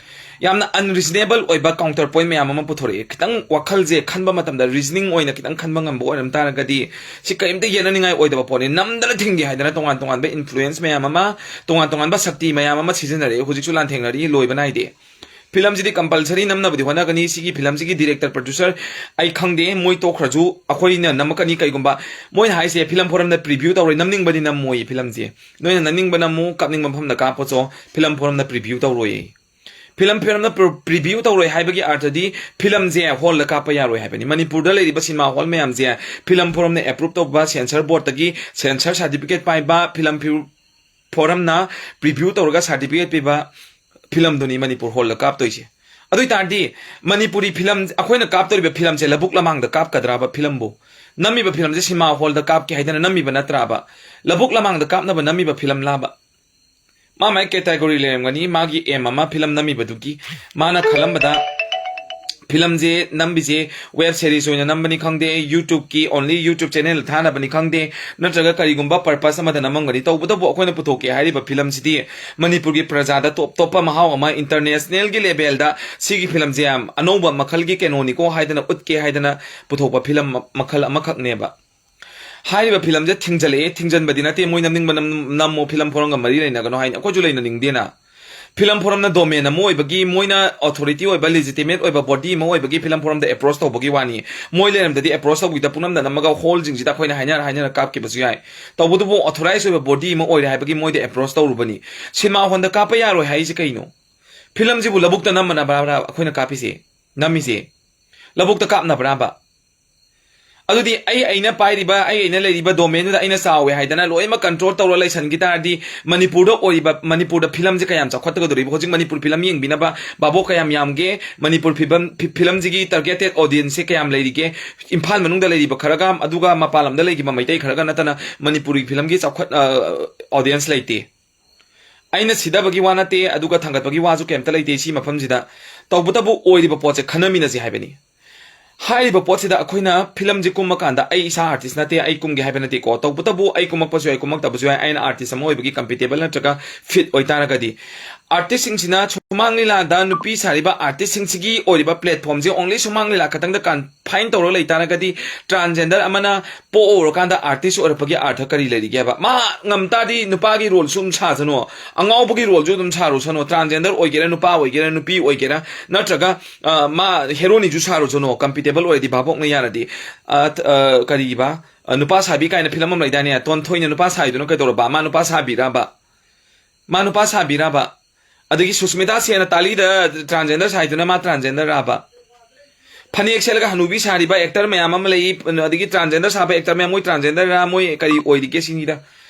ꯌꯥꯝꯅ ꯑꯟꯔꯤꯖꯅꯦꯕꯜ ꯑꯣꯏꯕ ꯀꯥꯎꯟꯇꯔ ꯄꯣꯏꯟ ꯃꯌꯥꯝ ꯑꯃ ꯄꯨꯊꯣꯔꯛꯑꯦ꯫ ꯈꯤꯇꯪ ꯋꯥꯈꯜꯁꯦ ꯈꯟꯕ ꯃꯇꯝꯗ, ꯔꯤꯖꯅꯤꯡ ꯑꯣꯏꯅ ꯈꯤꯇꯪ ꯈꯟꯕ ꯉꯝꯕ ꯑꯣꯏꯔꯝ ꯇꯥꯔꯒꯗꯤ, ꯁꯤ ꯀꯔꯤꯝꯇ ꯌꯦꯠꯅꯅꯤꯡꯉꯥꯏ ꯑꯣꯏꯗꯕ ꯄꯣꯠꯅꯤ꯫ ꯅꯝꯗꯅ ꯊꯤꯡꯒꯦ ꯍꯥꯏꯗꯅ ꯇꯣꯉꯥꯟ ꯇꯣꯉꯥꯟꯕ ꯏꯟꯐ꯭ꯂꯨꯌꯦꯟꯁ ꯃꯌꯥꯝ ꯑꯃ, ꯇꯣꯉꯥꯟ ꯇꯣꯉꯥꯟꯕ ꯁꯛꯇꯤ ꯃꯌꯥꯝ ꯑꯃ ꯁꯤꯖꯤꯟꯅꯔꯛꯑꯦ, ꯍꯧꯖꯤꯛꯁꯨ ꯂꯥꯟꯊꯦꯡꯅꯔꯤ, ꯂꯣꯏꯕ ꯅꯥꯏꯗꯦ꯫ ꯐꯤꯂꯝꯁꯤꯗꯤ ꯀꯝꯄꯜꯁꯔꯤ ꯅꯝꯅꯕꯗꯤ ꯍꯣꯠꯅꯒꯅꯤ꯫ ꯁꯤꯒꯤ ꯐꯤꯂꯝꯁꯤꯒꯤ ꯗꯤꯔꯦꯛꯇꯔ, ꯄ꯭ꯔꯣꯗ꯭ꯌꯨꯁꯔ ꯑꯩ ꯈꯪꯗꯦ, ꯃꯣꯏ ꯇꯣꯛꯈ꯭ꯔꯁꯨ ꯑꯩꯈꯣꯏꯅ ꯅꯝꯃꯛꯀꯅꯤ꯫ ꯀꯩꯒꯨꯝꯕ ꯃꯣꯏꯅ ꯍꯥꯏꯁꯦ ꯐꯤꯂꯝ ꯐꯣꯔꯝꯗ ꯄ꯭ꯔꯤꯚ꯭ꯌꯨ ꯇꯧꯔꯣꯏ, ꯅꯝꯅꯤꯡꯕꯗꯤ ꯅꯝꯃꯣꯏ ꯐꯤꯂꯝꯁꯦ꯫ ꯅꯣꯏꯅ ꯅꯝꯅꯤꯡꯕ ꯅꯝꯃꯨ, ꯀꯥꯞꯅꯤꯡꯕ ꯃꯐꯝꯗ ꯀꯥꯞꯄꯣ ꯆꯣ, ꯐꯤꯂꯝ ꯐꯣꯔꯝꯗ ꯄ꯭ꯔꯤꯚ꯭ꯌꯨ ꯇꯧꯔꯣꯏꯌꯦ꯫ ꯐꯤꯂꯝ ꯐꯣꯔꯝꯗ ꯄ꯭ꯔꯤꯚ꯭ꯌꯨ ꯇꯧꯔꯣꯏ ꯍꯥꯏꯕꯒꯤ ꯑꯥꯔꯊꯗꯤ ꯐꯤꯂꯝꯁꯦ ꯍꯣꯜꯗ ꯀꯥꯞꯄ ꯌꯥꯔꯣꯏ ꯍꯥꯏꯕꯅꯤ꯫ ꯃꯅꯤꯄꯨꯔꯗ ꯂꯩꯔꯤꯕ ꯁꯤꯅꯦꯃꯥ ꯍꯣꯜ ꯃꯌꯥꯝꯁꯦ ꯐꯤꯂꯝ ꯐꯣꯔꯝꯅ ꯑꯦꯄ꯭ꯔꯨꯞ ꯇꯧꯕ, ꯁꯦꯟꯁꯔ ꯕꯣꯔꯗꯇꯒꯤ ꯁꯦꯟꯁꯔ ꯁꯥꯔꯇꯤꯐꯤꯀꯦꯠ ꯄꯥꯏꯕ, ꯐꯤꯂꯝ ꯐꯣꯔꯝꯅ ꯄ꯭ꯔꯤꯚ꯭ꯌꯨ ꯇꯧꯔꯒ ꯁꯥꯔꯇꯤꯐꯤꯀꯦꯠ ꯄꯤꯕ ꯐꯤꯂꯝꯗꯨꯅꯤ ꯃꯅꯤꯄꯨꯔ ꯍꯣꯜꯗ ꯀꯥꯞꯇꯣꯏꯁꯦ꯫ ꯑꯗꯨ ꯑꯣꯏ ꯇꯥꯔꯗꯤ ꯃꯅꯤꯄꯨꯔꯤ ꯐꯤꯂꯝ, ꯑꯩꯈꯣꯏꯅ ꯀꯥꯞꯇꯧꯔꯤꯕ ꯐꯤꯂꯝꯁꯦ ꯂꯧꯕꯨꯛ ꯂꯃꯥꯡꯗ ꯀꯥꯞꯀꯗ꯭ꯔꯕ ꯐꯤꯂꯝꯕꯨ? ꯅꯝꯃꯤꯕ ꯐꯤꯂꯝꯁꯦ ꯁꯤꯅꯦꯃꯥ ꯍꯣꯜꯗ ꯀꯥꯞꯀꯦ ꯍꯥꯏꯗꯅ ꯅꯝꯃꯤꯕ ꯅꯠꯇ꯭ꯔꯕ? ꯂꯧꯕꯨꯛ ꯂꯃꯥꯡꯗ ꯀꯥꯞꯅꯕ ꯅꯝꯃꯤꯕ ꯐꯤꯂꯝ ꯂꯥꯕ? ꯃꯥ ꯃꯥꯏ ꯀꯦꯇꯥꯒꯣꯔꯤ ꯂꯩꯔꯝꯒꯅꯤ, ꯃꯥꯒꯤ ꯑꯦꯝ ꯑꯃ ꯐꯤꯂꯝ ꯅꯝꯃꯤꯕꯗꯨꯒꯤ꯫ ꯃꯥꯅ ꯈꯜꯂꯝꯕꯗ ꯐꯤꯂꯝꯁꯦ ꯅꯝꯕꯤꯁꯦ ꯋꯦꯕ ꯁꯦꯔꯤꯁ ꯑꯣꯏꯅ ꯅꯝꯕꯅꯤ ꯈꯪꯗꯦ, ꯌꯨꯇ꯭ꯌꯨꯕꯀꯤ, ꯑꯣꯟꯂꯤ ꯌꯨꯇ꯭ꯌꯨꯕ ꯆꯦꯅꯦꯜ ꯊꯥꯅꯕꯅꯤ ꯈꯪꯗꯦ, ꯅꯠꯇ꯭ꯔꯒ ꯀꯔꯤꯒꯨꯝꯕ ꯄꯔꯄꯁ ꯑꯃꯗ ꯅꯝꯃꯝꯒꯅꯤ꯫ ꯇꯧꯕꯇꯕꯨ ꯑꯩꯈꯣꯏꯅ ꯄꯨꯊꯣꯛꯀꯦ ꯍꯥꯏꯔꯤꯕ ꯐꯤꯂꯝꯁꯤꯗꯤ ꯃꯅꯤꯄꯨꯔꯒꯤ ꯄ꯭ꯔꯖꯥꯗ ꯇꯣꯞ ꯇꯣꯞꯄ ꯃꯍꯥꯎ ꯑꯃ, ꯏꯟꯇꯔꯅꯦꯁꯅꯦꯜꯒꯤ ꯂꯦꯚꯦꯜꯗ ꯁꯤꯒꯤ ꯐꯤꯂꯝꯁꯦ ꯌꯥꯝ ꯑꯅꯧꯕ ꯃꯈꯜꯒꯤ ꯀꯩꯅꯣꯅꯤꯀꯣ ꯍꯥꯏꯗꯅ ꯎꯠꯀꯦ ꯍꯥꯏꯗꯅ ꯄꯨꯊꯣꯛꯄ ꯐꯤꯂꯝ ꯃꯈꯜ ꯑꯃꯈꯛꯅꯦꯕ꯫ ꯍꯥꯏꯔꯤꯕ ꯐꯤꯂꯝꯁꯦ ꯊꯤꯡꯖꯜꯂꯛꯑꯦ, ꯊꯤꯡꯖꯟꯕꯗꯤ ꯅꯠꯇꯦ, ꯃꯣꯏ ꯅꯝꯅꯤꯡꯕ ꯅꯝ-, ꯅꯝꯃꯣ, ꯐꯤꯂꯝ ꯐꯣꯔꯝꯒ ꯃꯔꯤ ꯂꯩꯅꯒꯅꯣ ꯍꯥꯏꯅ ꯑꯩꯈꯣꯏꯁꯨ ꯂꯩꯅꯅꯤꯡꯗꯦꯅ꯫ ꯐꯤꯂꯝ ꯐꯣꯔꯝꯅ ꯗꯣꯃꯦꯟ ꯑꯃ ꯑꯣꯏꯕꯒꯤ, ꯃꯣꯏꯅ ꯑꯣꯊꯣꯔꯤꯇꯤ ꯑꯣꯏꯕ, ꯂꯤꯖꯤꯇꯤꯃꯦꯠ ꯑꯣꯏꯕ ꯕꯣꯗꯤ ꯑꯃ ꯑꯣꯏꯕꯒꯤ ꯐꯤꯂꯝ ꯐꯣꯔꯝꯗ ꯑꯦꯄ꯭ꯔꯣꯁ ꯇꯧꯕꯒꯤ ꯋꯥꯅꯤ꯫ ꯃꯣꯏ ꯂꯩꯔꯝꯗꯗꯤ ꯑꯦꯄ꯭ꯔꯣꯁ ꯇꯧꯕꯤꯗ ꯄꯨꯅꯝꯗ ꯅꯝꯃꯒ ꯍꯣꯜꯁꯤꯡꯁꯤꯗ ꯑꯩꯈꯣꯏꯅ ꯍꯥꯏꯅꯔ ꯍꯥꯏꯅꯔ ꯀꯥꯞꯈꯤꯕꯁꯨ ꯌꯥꯏ꯫ ꯇꯧꯕꯇꯕꯨ ꯑꯣꯊꯣꯔꯥꯏꯁ ꯑꯣꯏꯕ ꯕꯣꯗꯤ ꯑꯃ ꯑꯣꯏꯔꯦ ꯍꯥꯏꯕꯒꯤ ꯃꯣꯏꯗ ꯑꯦꯄ꯭ꯔꯣꯁ ꯇꯧꯔꯨꯕꯅꯤ꯫ ꯁꯤꯅꯦꯃꯥ ꯍꯣꯜꯗ ꯀꯥꯞꯄ ꯌꯥꯔꯣꯏ ꯍꯥꯏꯁꯦ ꯀꯩꯅꯣ? ꯐꯤꯂꯝꯁꯤꯕꯨ ꯂꯧꯕꯨꯛꯇ ꯅꯝꯃꯅꯕ꯭ꯔꯥ ꯑꯩꯈꯣꯏꯅ ꯀꯥꯞꯄꯤꯁꯦ, ꯅꯝꯃꯤꯁꯦ? ꯂꯧꯕꯨꯛꯇ ꯀꯥꯞꯅꯕ꯭ꯔꯥꯕ? ꯑꯗꯨꯗꯤ ꯑꯩ, ꯑꯩꯅ ꯄꯥꯏꯔꯤꯕ, ꯑꯩ, ꯑꯩꯅ ꯂꯩꯔꯤꯕ ꯗꯣꯃꯦꯟꯗꯨꯗ ꯑꯩꯅ ꯆꯥꯎꯋꯦ ꯍꯥꯏꯗꯅ ꯂꯣꯏꯅꯃꯛ ꯀꯟꯇ꯭ꯔꯣꯜ ꯇꯧꯔ ꯂꯩꯁꯟꯈꯤ ꯇꯥꯔꯗꯤ ꯃꯅꯤꯄꯨꯔꯗ ꯑꯣꯏꯔꯤꯕ, ꯃꯅꯤꯄꯨꯔꯗ ꯐꯤꯂꯝꯁꯦ ꯀꯌꯥꯝ ꯆꯥꯎꯈꯠꯀꯗꯧꯔꯤꯕ? ꯍꯧꯖꯤꯛ ꯃꯅꯤꯄꯨꯔ ꯐꯤꯂꯝ ꯌꯦꯡꯕꯤꯅꯕ ꯚꯥꯕꯣꯛ ꯀꯌꯥꯝ ꯌꯥꯝꯒꯦ? ꯃꯅꯤꯄꯨꯔ ꯐꯤꯂꯝ, ꯐꯤ-, ꯐꯤꯂꯝꯁꯤꯒꯤ ꯇꯥꯔꯒꯦꯇꯦꯠ ꯑꯣꯗꯤꯌꯟꯁꯁꯦ ꯀꯌꯥꯝ ꯂꯩꯔꯤꯒꯦ? ꯏꯝꯐꯥꯜ ꯃꯅꯨꯡꯗ ꯂꯩꯔꯤꯕ ꯈꯔꯒ, ꯑꯗꯨꯒ ꯃꯄꯥꯟ ꯂꯝꯗ ꯂꯩꯈꯤꯕ ꯃꯩꯇꯩ ꯈꯔꯒ ꯅꯠꯇꯅ ꯃꯅꯤꯄꯨꯔꯤ ꯐꯤꯂꯝꯒꯤ ꯆꯥꯎꯈꯠ-, ꯑ, ꯑꯣꯗꯤꯌꯟꯁ ꯂꯩꯇꯦ꯫ ꯑꯩꯅ ꯁꯤꯗꯕꯒꯤ ꯋꯥ ꯅꯠꯇꯦ, ꯑꯗꯨꯒ ꯊꯥꯡꯒꯠꯄꯒꯤ ꯋꯥꯁꯨ ꯀꯩꯝꯇ ꯂꯩꯇꯦ ꯁꯤ ꯃꯐꯝꯁꯤꯗ꯫ ꯇꯧꯕꯇꯕꯨ ꯑꯣꯏꯔꯤꯕ ꯄꯣꯠꯁꯦ ꯈꯟꯅꯃꯤꯟꯅꯁꯤ ꯍꯥꯏꯕꯅꯤ꯫ ꯍꯥꯏꯔꯤꯕ ꯄꯣꯠꯁꯤꯗ ꯑꯩꯈꯣꯏꯅ ꯐꯤꯂꯝꯁꯤ ꯀꯨꯝꯃꯀꯥꯟꯗ, ꯑꯩ ꯏꯁꯥ ꯑꯥꯔꯇꯤꯁ ꯅꯠꯇꯦ, ꯑꯩ ꯀꯨꯝꯒꯦ ꯍꯥꯏꯕ ꯅꯠꯇꯦꯀꯣ, ꯇꯧꯕꯇꯕꯨ ꯑꯩ ꯀꯨꯝꯃꯛꯄꯁꯨ ꯌꯥꯏ, ꯀꯨꯝꯃꯛꯇꯕꯁꯨ ꯌꯥꯏ, ꯑꯩꯅ ꯑꯥꯔꯇꯤꯁ ꯑꯃ ꯑꯣꯏꯕꯒꯤ ꯀꯝꯐꯔꯇꯦꯕꯜ ꯅꯠꯇ꯭ꯔꯒ ꯐꯤꯠ ꯑꯣꯏꯇꯥꯔꯒꯗꯤ꯫ ꯑꯥꯔꯇꯤꯁꯁꯤꯡꯁꯤꯅ ꯁꯨꯃꯥꯡ ꯂꯤꯂꯥꯗ ꯅꯨꯄꯤ ꯁꯥꯔꯤꯕ ꯑꯥꯔꯇꯤꯁꯁꯤꯡꯁꯤꯒꯤ ꯑꯣꯏꯔꯤꯕ ꯄ꯭ꯂꯦꯠꯐꯣꯝꯁꯦ ꯑꯣꯡꯂꯤ ꯁꯨꯃꯥꯡ ꯂꯤꯂꯥ ꯈꯛꯇꯪꯗ ꯀꯟꯐꯥꯏꯟ ꯇꯧꯔꯒ ꯂꯩ ꯇꯥꯔꯒꯗꯤ, ꯇ꯭ꯔꯥꯟꯁꯖꯦꯟꯗꯔ ꯑꯃꯅ ꯄꯣꯛꯎꯔꯀꯥꯟꯗ ꯑꯥꯔꯇꯤꯁ ꯑꯣꯏꯔꯛꯄꯒꯤ ꯑꯥꯔꯊ ꯀꯔꯤ ꯂꯩꯔꯤꯒꯦꯕ? ꯃꯥ ꯉꯝ ꯇꯥꯔꯗꯤ ꯅꯨꯄꯥꯒꯤ ꯔꯣꯜꯁꯨ ꯑꯗꯨꯝ ꯁꯥꯁꯅꯨ, ꯑꯉꯥꯎꯕꯒꯤ ꯔꯣꯜꯁꯨ ꯑꯗꯨꯝ ꯁꯥꯔꯨꯁꯅꯨ, ꯇ꯭ꯔꯥꯟꯁꯖꯦꯟꯗꯔ ꯑꯣꯏꯒꯦꯔꯥ, ꯅꯨꯄꯥ ꯑꯣꯏꯒꯦꯔꯥ, ꯅꯨꯄꯤ ꯑꯣꯏꯒꯦꯔꯥ, ꯅꯠꯇ꯭ꯔꯒ ꯑ, ꯃꯥ ꯍꯦꯔꯣꯅꯤꯁꯨ ꯁꯥꯔꯨꯁꯅꯨ, ꯀꯝꯄꯤꯇꯦꯕꯜ ꯑꯣꯏꯔꯗꯤ, ꯚꯥꯕꯣꯛꯅ ꯌꯥꯔꯗꯤ꯫ ꯑ, ꯑ, ꯀꯔꯤꯕ? ꯑ, ꯅꯨꯄꯥ ꯁꯥꯕꯤ ꯀꯥꯏꯅ ꯐꯤꯂꯝ ꯑꯃ ꯂꯩꯗꯥꯏꯅꯦ? ꯇꯣꯟꯊꯣꯏꯅ ꯅꯨꯄꯥ ꯁꯥꯏꯗꯨꯅ ꯀꯩꯗꯧꯔꯕ? ꯃꯥ ꯅꯨꯄꯥ ꯁꯥꯕꯤꯔꯕ? ꯃꯥ ꯅꯨꯄꯥ ꯁꯥꯕꯤꯔꯕ? ꯑꯗꯒꯤ ꯁꯨꯁꯃꯤꯇꯥ ꯁꯦꯟꯅ ꯇꯥꯂꯤꯗ ꯇ꯭ꯔꯥꯟꯖꯦꯟꯗꯔ ꯁꯥꯏꯗꯨꯅ ꯃꯥ ꯇ꯭ꯔꯥꯟꯖꯦꯟꯗꯔ ꯔꯥꯕ? ꯐꯅꯦꯛ ꯁꯦꯠꯂꯒ ꯍꯅꯨꯕꯤ ꯁꯥꯔꯤꯕ ꯑꯦꯛꯇꯔ ꯃꯌꯥꯝ ꯑꯃ ꯂꯩ, ꯑꯗꯒꯤ ꯇ꯭ꯔꯥꯟꯖꯦꯟꯗꯔ ꯁꯥꯕ ꯑꯦꯛꯇꯔ ꯃꯌꯥꯝ, ꯃꯣꯏ ꯇ꯭ꯔꯥꯟꯖꯦꯟꯗꯔ ꯔꯥ, ꯃꯣꯏ ꯀꯔꯤ ꯑꯣꯏꯔꯤꯒꯦ ꯁꯤꯅꯤꯗ꯫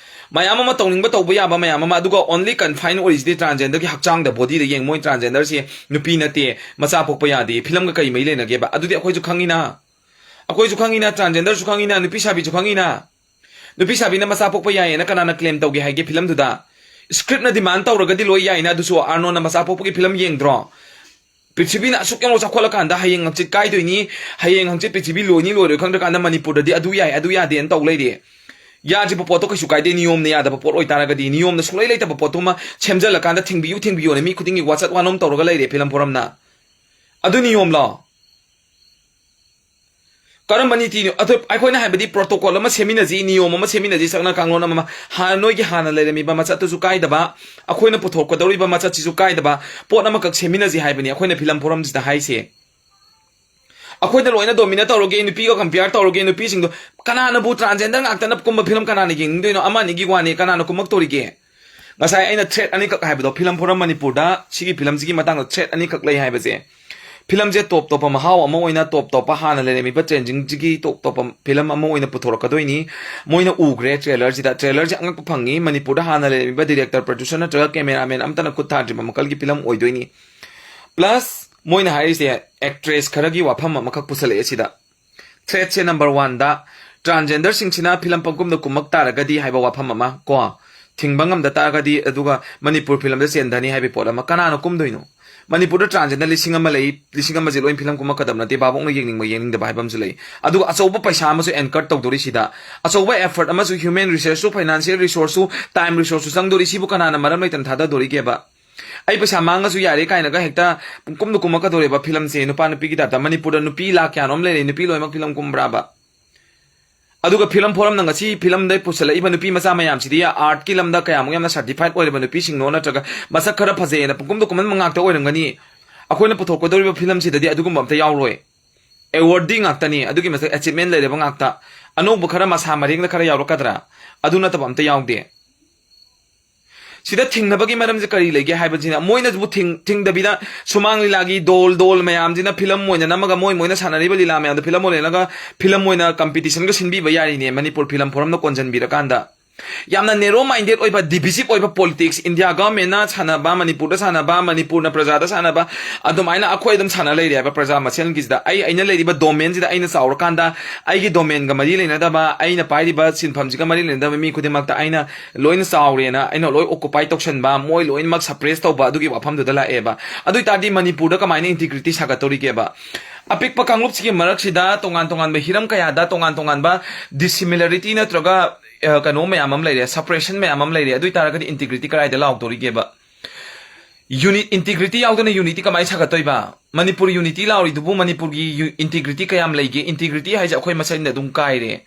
ꯃꯌꯥꯝ ꯑꯃ ꯇꯧꯅꯤꯡꯕ ꯇꯧꯕ ꯌꯥꯕ ꯃꯌꯥꯝ ꯑꯃ, ꯑꯗꯨꯒ ꯑꯣꯟꯂꯤ ꯀꯟꯐꯥꯏꯟ ꯑꯣꯏꯔꯤꯁꯤꯗꯤ ꯇ꯭ꯔꯥꯟꯖꯦꯟꯗꯔꯒꯤ ꯍꯛꯆꯥꯡꯗ, ꯕꯣꯗꯤꯗ ꯌꯦꯡ, ꯃꯣꯏ ꯇ꯭ꯔꯥꯟꯖꯦꯟꯗꯔꯁꯤ ꯅꯨꯄꯤ ꯅꯠꯇꯦ, ꯃꯆꯥ ꯄꯣꯛꯄ ꯌꯥꯗꯦ, ꯐꯤꯂꯝꯒ ꯀꯔꯤ ꯃꯔꯤ ꯂꯩꯅꯒꯦꯕ? ꯑꯗꯨꯗꯤ ꯑꯩꯈꯣꯏꯁꯨ ꯈꯪꯉꯤꯅ, ꯑꯩꯈꯣꯏꯁꯨ ꯈꯪꯉꯤꯅ, ꯇ꯭ꯔꯥꯟꯖꯦꯟꯗꯔꯁꯨ ꯈꯪꯉꯤꯅ, ꯅꯨꯄꯤ ꯁꯥꯕꯤꯁꯨ ꯈꯪꯉꯤꯅ꯫ ꯅꯨꯄꯤ ꯁꯥꯕꯤꯅ ꯃꯆꯥ ꯄꯣꯛꯄ ꯌꯥꯏꯌꯦꯅ ꯀꯅꯥꯅ ꯀ꯭ꯂꯦꯝ ꯇꯧꯒꯦ ꯍꯥꯏꯒꯦ ꯐꯤꯂꯝꯗꯨꯗ? ꯁ꯭ꯀ꯭ꯔꯤꯞꯅ ꯗꯤꯃꯥꯟ ꯇꯧꯔꯒꯗꯤ ꯂꯣꯏ ꯌꯥꯏꯅ, ꯑꯗꯨꯁꯨ ꯑꯥꯔꯅꯣꯟꯅ ꯃꯆꯥ ꯄꯣꯛꯄꯒꯤ ꯐꯤꯂꯝ ꯌꯦꯡꯗ꯭ꯔꯣ? ꯄ꯭ꯔꯤꯊꯤꯕꯤꯅ ꯑꯁꯨꯛ ꯌꯥꯝꯅ ꯆꯥꯎꯈꯠꯂꯀꯥꯟꯗ ꯍꯌꯦꯡ ꯍꯪꯆꯤꯠ ꯀꯥꯏꯗꯣꯏꯅꯤ, ꯍꯌꯦꯡ ꯍꯪꯆꯤꯠ ꯄ꯭ꯔꯤꯊꯤꯕꯤ ꯂꯣꯏꯅꯤ ꯂꯣꯏꯔꯣꯏ ꯈꯪꯗ꯭ꯔꯀꯥꯟꯗ ꯃꯅꯤꯄꯨꯔꯗꯗꯤ ꯑꯗꯨ ꯌꯥꯏ ꯑꯗꯨ ꯌꯥꯗꯦꯅ ꯇꯧ ꯂꯩꯔꯦ꯫ ꯌꯥꯗ꯭ꯔꯤꯕ ꯄꯣꯠꯇꯣ ꯀꯩꯁꯨ ꯀꯥꯏꯗꯦ, ꯅꯤꯌꯣꯝꯅ ꯌꯥꯗꯕ ꯄꯣꯠ ꯑꯣꯏꯇꯥꯔꯒꯗꯤ, ꯅꯤꯌꯣꯝꯅ ꯁꯨꯡꯂꯩ ꯂꯩꯇꯕ ꯄꯣꯠꯇꯨꯃ ꯁꯦꯝꯖꯜꯂꯀꯥꯟꯗ ꯊꯤꯡꯕꯤꯌꯨ ꯊꯤꯡꯕꯤꯌꯨꯅ ꯃꯤ ꯈꯨꯗꯤꯡꯒꯤ ꯋꯥꯆꯠ ꯋꯥꯅꯣꯝ ꯇꯧꯔꯒ ꯂꯩꯔꯦ ꯐꯤꯂꯝ ꯐꯣꯔꯝꯅ꯫ ꯑꯗꯨ ꯅꯤꯌꯣꯝꯂꯣ? ꯀꯔꯝꯕ ꯅꯤꯇꯤꯅꯣ? ꯑꯗꯨ ꯑꯩꯈꯣꯏꯅ ꯍꯥꯏꯕꯗꯤ ꯄ꯭ꯔꯣꯇꯣꯀꯣꯜ ꯑꯃ ꯁꯦꯝꯃꯤꯟꯅꯁꯤ, ꯅꯤꯌꯣꯝ ꯑꯃ ꯁꯦꯝꯃꯤꯟꯅꯁꯤ, ꯆꯠꯅ ꯀꯥꯡꯂꯣꯟ ꯑꯃ, ꯍꯥꯟꯅ ꯅꯣꯏꯒꯤ ꯍꯥꯟꯅ ꯂꯩꯔꯝꯃꯤꯕ ꯃꯆꯠꯇꯨꯁꯨ ꯀꯥꯏꯗꯕ, ꯑꯩꯈꯣꯏꯅ ꯄꯨꯊꯣꯛꯀꯗꯧꯔꯤꯕ ꯃꯆꯠꯁꯤꯁꯨ ꯀꯥꯏꯗꯕ ꯄꯣꯠ ꯑꯃꯈꯛ ꯁꯦꯝꯃꯤꯟꯅꯁꯤ ꯍꯥꯏꯕꯅꯤ ꯑꯩꯈꯣꯏꯅ ꯐꯤꯂꯝ ꯐꯣꯔꯝꯁꯤꯗ ꯍꯥꯏꯁꯦ꯫ ꯑꯩꯈꯣꯏꯅ ꯂꯣꯏꯅ ꯗꯣꯃꯤꯅꯦꯠ ꯇꯧꯔꯒꯦ, ꯅꯨꯄꯤꯒ ꯀꯝꯄꯤꯌꯔ ꯇꯧꯔꯒꯦ, ꯅꯨꯄꯤꯁꯤꯡꯗꯣ, ꯀꯅꯥꯅꯕꯨ ꯇ꯭ꯔꯥꯟꯖꯦꯟꯗꯔ ꯉꯥꯛꯇꯅ ꯀꯨꯝꯕ ꯐꯤꯂꯝ ꯀꯅꯥꯅ ꯌꯦꯡꯅꯤꯡꯗꯣꯏꯅꯣ? ꯑꯃ ꯑꯅꯤꯒꯤ ꯋꯥꯅꯤ, ꯀꯅꯥꯅ ꯀꯨꯝꯃꯛꯇꯣꯔꯤꯒꯦ? ꯉꯁꯥꯏ ꯑꯩꯅ ꯊ꯭ꯔꯦꯠ ꯑꯅꯤꯈꯛ ꯍꯥꯏꯕꯗꯣ, ꯐꯤꯂꯝ ꯐꯣꯔꯝ ꯃꯅꯤꯄꯨꯔꯗ ꯁꯤꯒꯤ ꯐꯤꯂꯝꯁꯤꯒꯤ ꯃꯇꯥꯡꯗ ꯊ꯭ꯔꯦꯠ ꯑꯅꯤꯈꯛ ꯂꯩ ꯍꯥꯏꯕꯁꯦ, ꯐꯤꯂꯝꯁꯦ ꯇꯣꯞ ꯇꯣꯞꯄ ꯃꯍꯥꯎ ꯑꯃ ꯑꯣꯏꯅ, ꯇꯣꯞ ꯇꯣꯞꯄ ꯍꯥꯟꯅ ꯂꯩꯔꯝꯃꯤꯕ ꯇ꯭ꯔꯦꯟꯗꯤꯡꯁꯤꯒꯤ ꯇꯣꯞ ꯇꯣꯞꯄ ꯐꯤꯂꯝ ꯑꯃ ꯑꯣꯏꯅ ꯄꯨꯊꯣꯔꯛꯀꯗꯣꯏꯅꯤ꯫ ꯃꯣꯏꯅ ꯎꯈ꯭ꯔꯦ ꯇ꯭ꯔꯦꯂꯔꯁꯤꯗ, ꯇ꯭ꯔꯦꯂꯔꯁꯦ ꯑꯉꯛꯄ ꯐꯪꯉꯤ꯫ ꯃꯅꯤꯄꯨꯔꯗ ꯍꯥꯟꯅ ꯂꯩꯔꯝꯃꯤꯕ ꯗꯤꯔꯦꯛꯇꯔ, ꯄ꯭ꯔꯣꯗ꯭ꯌꯨꯁꯔ ꯅꯠꯇ꯭ꯔꯒ ꯀꯦꯃꯦꯔꯥꯃꯦꯟ ꯑꯝꯇꯅ ꯈꯨꯠ ꯊꯥꯗ꯭ꯔꯤꯕ ꯃꯈꯜꯒꯤ ꯐꯤꯂꯝ ꯑꯣꯏꯗꯣꯏꯅꯤ꯫ ꯄ꯭ꯂꯁ ꯃꯣꯏꯅ ꯍꯥꯏꯔꯤꯁꯦ ꯑꯦꯛꯇ꯭ꯔꯦꯁ ꯈꯔꯒꯤ ꯋꯥꯐꯝ ꯑꯃꯈꯛ ꯄꯨꯁꯜꯂꯛꯑꯦ ꯁꯤꯗ꯫ ꯊ꯭ꯔꯦꯠꯁꯦ ꯅꯝꯕꯔ ꯋꯥꯟꯗ, ꯇ꯭ꯔꯥꯟꯖꯦꯟꯗꯔꯁꯤꯡꯁꯤꯅ ꯐꯤꯂꯝ ꯄꯪꯀꯨꯝꯗ ꯀꯨꯝꯃꯛ ꯇꯥꯔꯒꯗꯤ ꯍꯥꯏꯕ ꯋꯥꯐꯝ ꯑꯃ ꯀꯣ, ꯊꯤꯡꯕ ꯉꯝꯗ ꯇꯥꯔꯒꯗꯤ, ꯑꯗꯨꯒ ꯃꯅꯤꯄꯨꯔ ꯐꯤꯂꯝꯗ ꯆꯦꯟꯊꯅꯤ ꯍꯥꯏꯕꯒꯤ ꯄꯣꯠ ꯑꯃ꯫ ꯀꯅꯥꯅ ꯀꯨꯝꯗꯣꯏꯅꯣ? ꯃꯅꯤꯄꯨꯔꯗ ꯇ꯭ꯔꯥꯟꯖꯦꯟꯗꯔ ꯂꯤꯁꯤꯡ ꯑꯃ ꯂꯩ, ꯂꯤꯁꯤꯡ ꯑꯃꯁꯦ ꯂꯣꯏ ꯐꯤꯂꯝ ꯀꯨꯝꯃꯛꯀꯗꯕ ꯅꯠꯇꯦ, ꯚꯥꯕꯣꯛꯅ ꯌꯦꯡꯅꯤꯡꯕ ꯌꯦꯡꯅꯤꯡꯗꯕ ꯍꯥꯏꯕ ꯑꯃꯁꯨ ꯂꯩ꯫ ꯑꯗꯨꯒ ꯑꯆꯧꯕ ꯄꯩꯁꯥ ꯑꯃꯁꯨ ꯑꯦꯟꯀꯔ ꯇꯧꯗꯣꯔꯤꯁꯤꯗ, ꯑꯆꯧꯕ ꯑꯦꯐꯔꯠ ꯑꯃꯁꯨ, ꯍ꯭ꯌꯨꯃꯦꯟ ꯔꯤꯁꯣꯔꯁꯁꯨ, ꯐꯥꯏꯅꯥꯟꯁꯤꯌꯦꯜ ꯔꯤꯁꯣꯔꯁꯁꯨ, ꯇꯥꯏꯝ ꯔꯤꯁꯣꯔꯁꯁꯨ ꯆꯪꯗꯣꯔꯤ꯫ ꯁꯤꯕꯨ ꯀꯅꯥꯅ ꯃꯔꯝ ꯂꯩꯇꯅ ꯊꯥꯗꯗꯣꯔꯤꯒꯦꯕ? ꯑꯩ ꯄꯩꯁꯥ ꯃꯥꯡꯉꯁꯨ ꯌꯥꯔꯦ ꯀꯥꯏꯅꯒ ꯍꯦꯛꯇ ꯄꯨꯡꯀꯨꯝꯗ ꯀꯨꯝꯃꯛꯀꯗꯧꯔꯦꯕ ꯐꯤꯂꯝꯁꯦ꯫ ꯅꯨꯄꯥ ꯅꯨꯄꯤꯒꯤ ꯇꯥꯏꯞꯇ ꯃꯅꯤꯄꯨꯔꯗ ꯅꯨꯄꯤ ꯂꯥꯛ ꯀꯌꯥꯅꯣꯝ ꯂꯩꯔꯦ, ꯅꯨꯄꯤ ꯂꯣꯏꯅꯃꯛ ꯐꯤꯂꯝ ꯀꯨꯝꯕ꯭ꯔꯥꯕ? ꯑꯗꯨꯒ ꯐꯤꯂꯝ ꯐꯣꯔꯝꯅ ꯉꯁꯤ ꯐꯤꯂꯝꯗ ꯄꯨꯁꯜꯂꯛꯏꯕ ꯅꯨꯄꯤ ꯃꯆꯥ ꯃꯌꯥꯝꯁꯤꯗꯤ ꯑꯥꯔꯠꯀꯤ ꯂꯝꯗ ꯀꯌꯥꯃꯨꯛ ꯌꯥꯝꯅ ꯁꯔꯇꯤꯐꯥꯏꯠ ꯑꯣꯏꯔꯕ ꯅꯨꯄꯤꯁꯤꯡꯅꯣ, ꯅꯠꯇ꯭ꯔꯒ ꯃꯁꯛ ꯈꯔ ꯐꯖꯩꯅ ꯄꯨꯡꯀꯨꯝꯗ ꯀꯨꯝꯍꯟꯕ ꯉꯥꯛꯇ ꯑꯣꯏꯔꯝꯒꯅꯤ? ꯑꯩꯈꯣꯏꯅ ꯄꯨꯊꯣꯛꯀꯗꯧꯔꯤꯕ ꯐꯤꯂꯝꯁꯤꯗꯗꯤ ꯑꯗꯨꯒꯨꯝꯕ ꯑꯝꯇ ꯌꯥꯎꯔꯣꯏ꯫ ꯑꯦꯋꯥꯔꯗꯤ ꯉꯥꯛꯇꯅꯤ, ꯑꯗꯨꯒꯤ ꯃꯊꯛ ꯑꯦꯆꯤꯞꯃꯦꯟ ꯂꯩꯔꯕ ꯉꯥꯛꯇ꯫ ꯑꯅꯧꯕ ꯈꯔ ꯃꯁꯥ ꯃꯔꯦꯡꯗ ꯈꯔ ꯌꯥꯎꯔꯛꯀꯗ꯭ꯔꯥ? ꯑꯗꯨ ꯅꯠꯇꯕ ꯑꯝꯇ ꯌꯥꯎꯗꯦ꯫ ꯁꯤꯗ ꯊꯤꯡꯅꯕꯒꯤ ꯃꯔꯝꯁꯦ ꯀꯔꯤ ꯂꯩꯒꯦ ꯍꯥꯏꯕꯁꯤꯅ, ꯃꯣꯏꯅꯕꯨ ꯊꯤꯡ-, ꯊꯤꯡꯗꯕꯤꯗ ꯁꯨꯃꯥꯡ ꯂꯤꯂꯥꯒꯤ ꯗꯣꯜ ꯗꯣꯜ ꯃꯌꯥꯝꯁꯤꯅ ꯐꯤꯂꯝ ꯑꯣꯏꯅ ꯅꯝꯃꯒ ꯃꯣꯏ ꯃꯣꯏꯅ ꯁꯥꯟꯅꯔꯤꯕ ꯂꯤꯂꯥ ꯃꯌꯥꯝꯗꯣ ꯐꯤꯂꯝ ꯑꯣꯏꯅ ꯅꯝꯃꯒ ꯐꯤꯂꯝ ꯑꯣꯏꯅ ꯀꯝꯄꯤꯇꯤꯁꯟꯒ ꯁꯤꯟꯕꯤꯕ ꯌꯥꯔꯤꯅꯦ, ꯃꯅꯤꯄꯨꯔ ꯐꯤꯂꯝ ꯐꯣꯔꯝꯅ ꯀꯣꯟꯁꯤꯟꯕꯤꯔꯀꯥꯟꯗ꯫ ꯌꯥꯝꯅ ꯅꯦꯔꯣ ꯃꯥꯏꯟꯗꯦꯠ ꯑꯣꯏꯕ, ꯗꯤꯚꯤꯖꯤꯞ ꯑꯣꯏꯕ ꯄꯣꯂꯤꯇꯤꯛꯁ, ꯏꯟꯗꯤꯌꯥ ꯒꯚꯔꯟꯃꯦꯟꯅ ꯁꯥꯟꯅꯕ, ꯃꯅꯤꯄꯨꯔꯗ ꯁꯥꯟꯅꯕ, ꯃꯅꯤꯄꯨꯔꯅ ꯄ꯭ꯔꯖꯥꯗ ꯁꯥꯟꯅꯕ, ꯑꯗꯨꯃꯥꯏꯅ ꯑꯩꯈꯣꯏ ꯑꯗꯨꯝ ꯁꯥꯟꯅ ꯂꯩꯔꯦ ꯍꯥꯏꯕ ꯄ꯭ꯔꯖꯥ ꯃꯁꯦꯜꯒꯤꯁꯤꯗ꯫ ꯑꯩ, ꯑꯩꯅ ꯂꯩꯔꯤꯕ ꯗꯣꯃꯦꯟꯁꯤꯗ ꯑꯩꯅ ꯆꯥꯎꯔꯀꯥꯟꯗ ꯑꯩꯒꯤ ꯗꯣꯃꯦꯟꯒ ꯃꯔꯤ ꯂꯩꯅꯗꯕ, ꯑꯩꯅ ꯄꯥꯏꯔꯤꯕ ꯁꯤꯟꯐꯝꯁꯤꯒ ꯃꯔꯤ ꯂꯩꯅꯗꯕ ꯃꯤ ꯈꯨꯗꯤꯡꯃꯛꯇ ꯑꯩꯅ ꯂꯣꯏꯅ ꯆꯥꯎꯔꯦꯅ, ꯑꯩꯅ ꯂꯣꯏ ꯑꯣꯀꯨꯄꯥꯏ ꯇꯧꯁꯟꯕ, ꯃꯣꯏ ꯂꯣꯏꯅꯃꯛ ꯁꯄ꯭ꯔꯦꯁ ꯇꯧꯕ, ꯑꯗꯨꯒꯤ ꯋꯥꯐꯝꯗꯨꯗ ꯂꯥꯛꯑꯦꯕ꯫ ꯑꯗꯨ ꯑꯣꯏ ꯇꯥꯔꯗꯤ ꯃꯅꯤꯄꯨꯔꯗ ꯀꯃꯥꯏꯅ ꯏꯟꯇꯤꯒ꯭ꯔꯤꯇꯤ ꯁꯥꯒꯠꯇꯧꯔꯤꯒꯦꯕ? ꯑꯄꯤꯛꯄ ꯀꯥꯡꯂꯨꯞꯁꯤꯒꯤ ꯃꯔꯛꯁꯤꯗ ꯇꯣꯉꯥꯟ ꯇꯣꯉꯥꯟꯕ ꯍꯤꯔꯝ ꯀꯌꯥꯗ ꯇꯣꯉꯥꯟ ꯇꯣꯉꯥꯟꯕ ꯗꯤꯁꯤꯃꯤꯂꯔꯤꯇꯤ ꯅꯠꯇ꯭ꯔꯒ, ꯑ, ꯀꯩꯅꯣ ꯃꯌꯥꯝ ꯑꯃ ꯂꯩꯔꯦ, ꯁꯄ꯭ꯔꯦꯁꯟ ꯃꯌꯥꯝ ꯑꯃ ꯂꯩꯔꯦ꯫ ꯑꯗꯨ ꯑꯣꯏ ꯇꯥꯔꯒꯗꯤ ꯏꯟꯇꯤꯒ꯭ꯔꯤꯇꯤ ꯀꯗꯥꯏꯗ ꯂꯥꯎꯗꯧꯔꯤꯒꯦꯕ? ꯌꯨꯅꯤꯠ, ꯏꯟꯇꯤꯒ꯭ꯔꯤꯇꯤ ꯌꯥꯎꯗꯅ ꯌꯨꯅꯤꯇꯤ ꯀꯃꯥꯏꯅ ꯁꯥꯒꯠꯇꯣꯏꯕ? ꯃꯅꯤꯄꯨꯔ ꯌꯨꯅꯤꯇꯤ ꯂꯥꯎꯔꯤꯗꯨꯕꯨ, ꯃꯅꯤꯄꯨꯔꯒꯤ ꯌꯨ-, ꯏꯟꯇꯤꯒ꯭ꯔꯤꯇꯤ ꯀꯌꯥꯝ ꯂꯩꯒꯦ? ꯏꯟꯇꯤꯒ꯭ꯔꯤꯇꯤ ꯍꯥꯏꯁꯦ ꯑꯩꯈꯣꯏ ꯃꯁꯦꯟꯗ ꯑꯗꯨꯝ ꯀꯥꯏꯔꯦ꯫